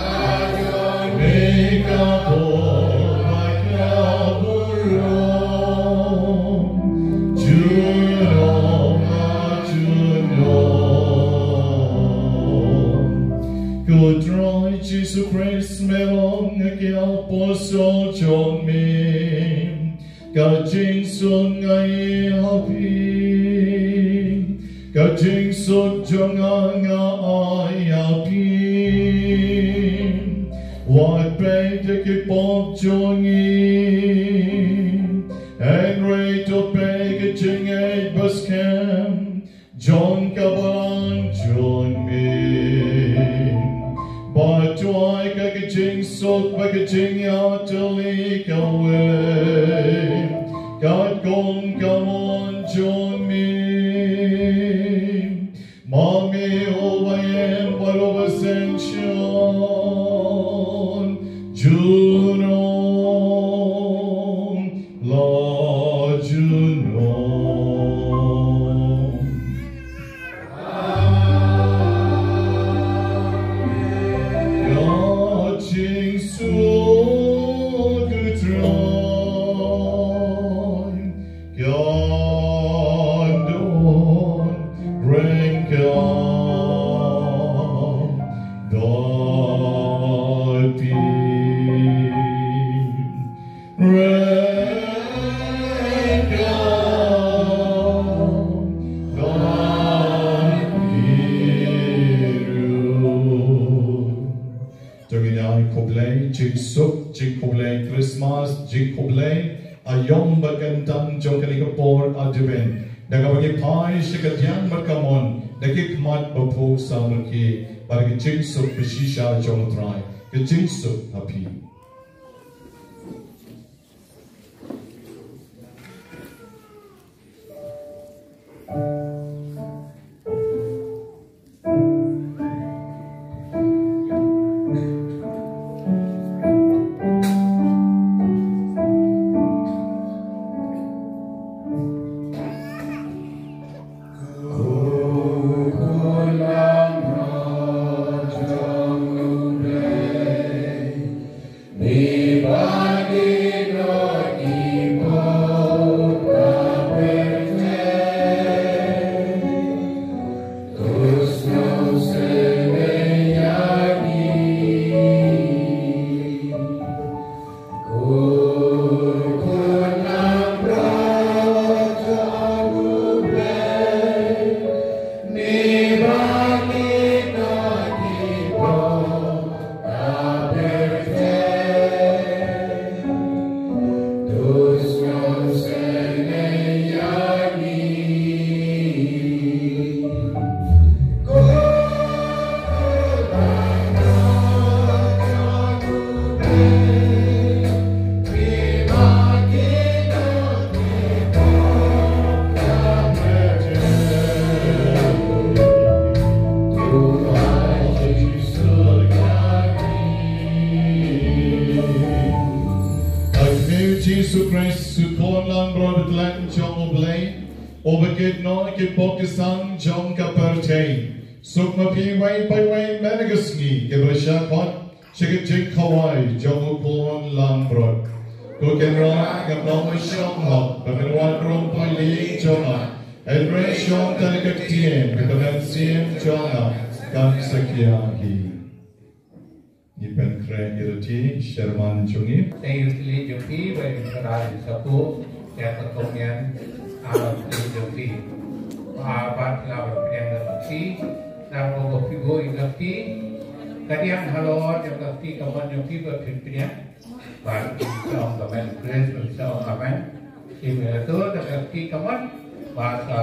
jong ngi ka pop bad ka burom, junom ha junom. Ko Trai Jisu Khrist, me long ha ki apostol jong me ka jingsuk nga ai ha phi, ka jingsuk jong nga nga ai ha phi. Wat peit ïa ki pop jong ngi, hynrei to peit ka jingngeit baskhem jong ka balang jong me. Bad to ai ka, ka jingsuk bad ka jingïatylli kawei katkum ka mon jong me. Ma me uba ïeit bad uba synshar junom la junom. Ka jingsuk u Trai kan don ryngkat bad phi. Ryngkat bad phi ruh. To ngin ïa khublei jingsuk, jingkhublei Christmas, jingkhublei aïom bad kyntang jong kane ka por Advent. Da kaba ngi phai sha ka diang bad ka mon, da ki khmat baphuh samrkhie, bad ka jingsuk bashisha jong U Trai, ka jingsuk ha phi. Jisu Khrist, u Khun langbrot khlem jong U Blei, uba kit noh ki pop ki sam jong ka pyrthei. Suk ma phi uwei pa uwei mynta ka sngi, kiba la shah khot sha ka jingkhawai jong u Khun langbrot. Ko Kynrad, ngam long shong hok ba ngan wan rung poi lieng jong nga, hynrei shong tang ka ktien, ba ka mynsiem jong nga kan sa khia hi. Ngi pynkhreh ïa lade sha man jong ngi. Thank you, Sili jong phi, ba ïa ka dei sa ko ïa ka kong ngian, ah, Sili jong phi. Ba ba la ba pdiang da phi, da ko ko phi go ïa ka phi. Ka diang halor ïa ka phi, ka mon jong phi ba phi pdiang. Ba phi sa ong ka men, Khrist phi sa ong ka men. Ki me la tur da ka ki ka mon, ba sa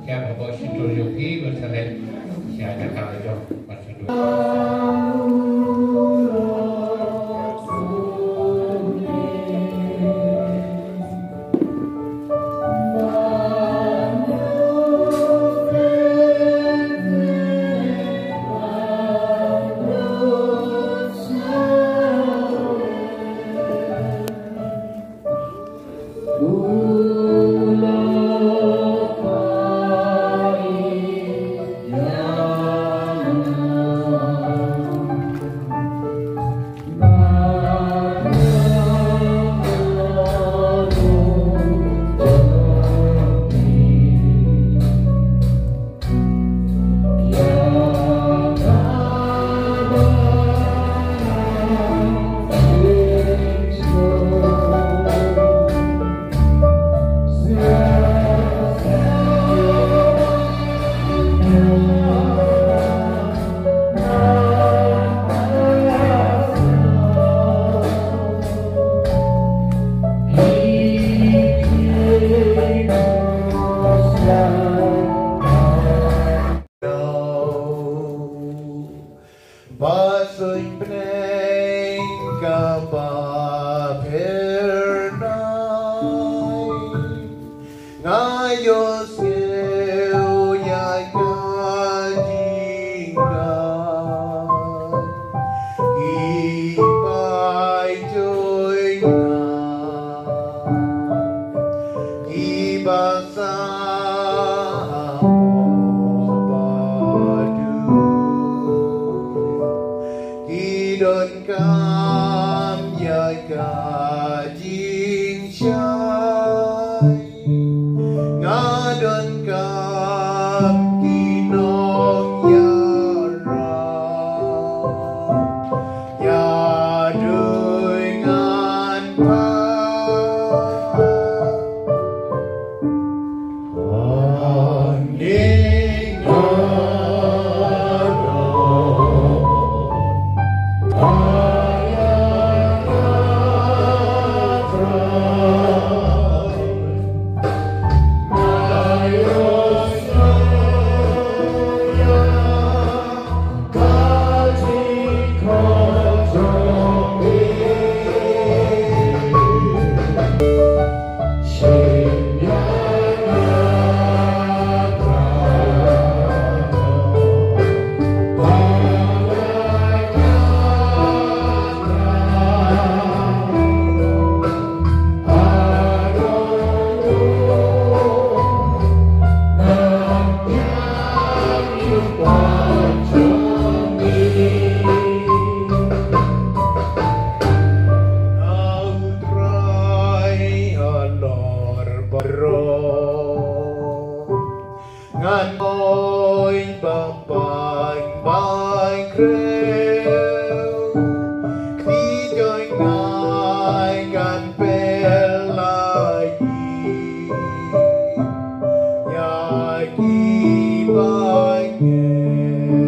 kia ka bo shi tur yo ki ba sa len kia ka ka la jong ba sa tur. Ba suiñ bneng kaba pher nai, nga ïohsngew ïa ka jingkha. Ki pai joi nga, ki ba sa hapoh ba duk, ki donkam ïa ka jingshai. Nga donkam ki nongïarap ïa dui ngan pha. Ngan oi bam bang bang kreu, ki joi ngai kan pel lai ïa ki bang ngei.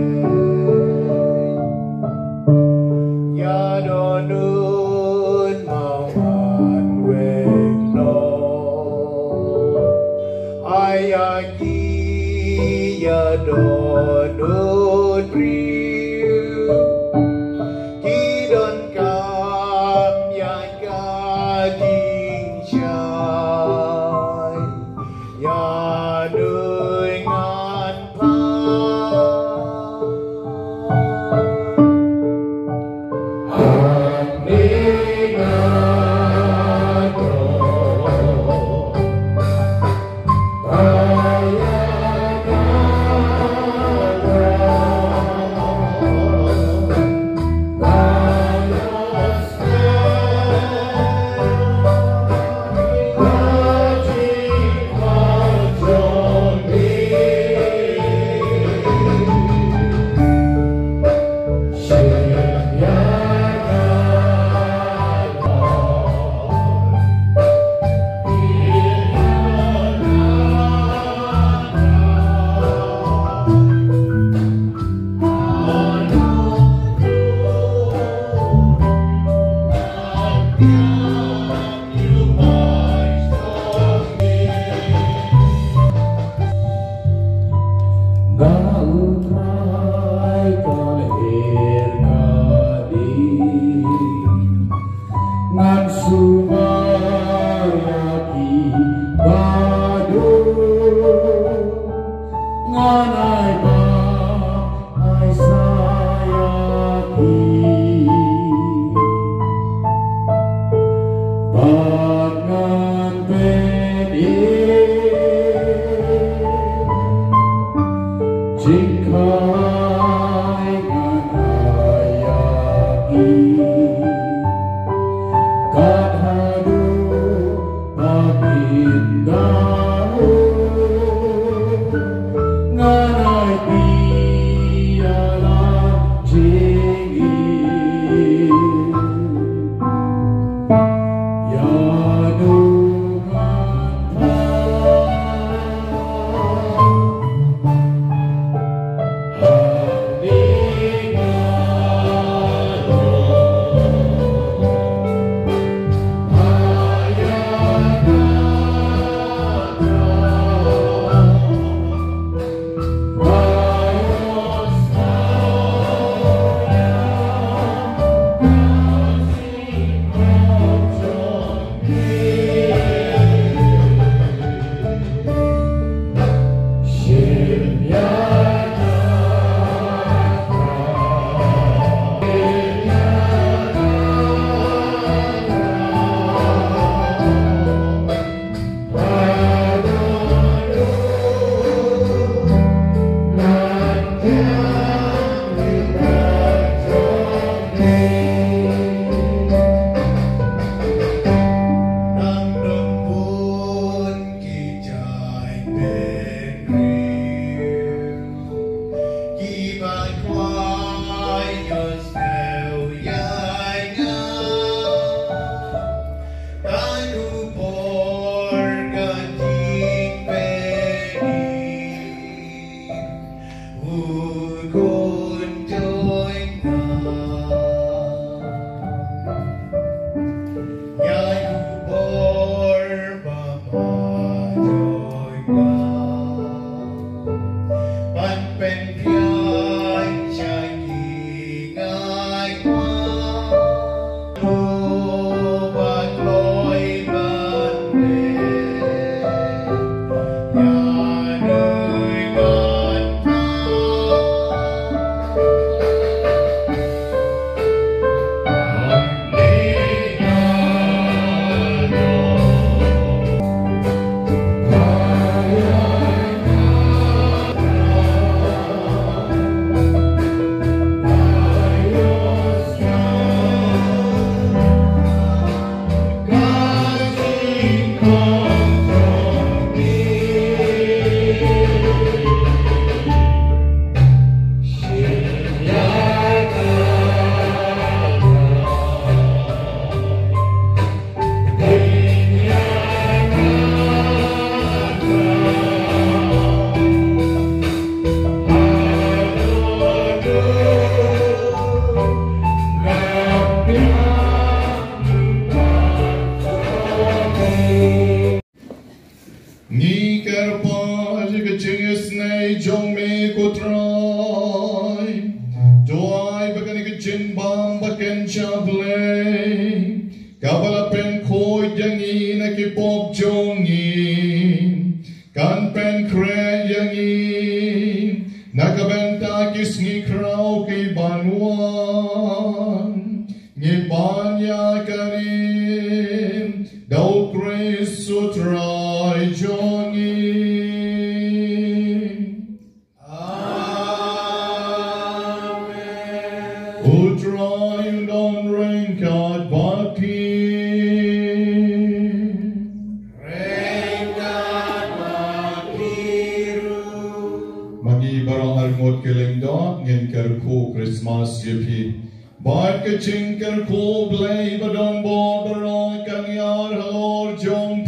Ïa don un ma wan weng noh. Ai ïa ki ïa don un briew. Ki donkam ïa ka jingshai. Ïa dui ngan pha. Ngi kyrpad ïa ka jingisynei jong me ko Trai. Duwai ba kane ka jingbam ba kynja Blei kaba la pynkhuid ïa ngi na ki pop jong ngi kan pynkhreh ïa ngi na ka bynta ki sngi khraw ki ban wan. Ngi pan ïa kane da u Khrist u Trai jong ngi. Amen. U Trai un don ryngkat bad phi. Ryngkat bad phi ruh. Ma ngi baroh arngut ki lyngdoh ngin kyrkhu Christmas ïa phi. Bad ka jingkyrkhu Blei ba don bor baroh kan ïar halor jong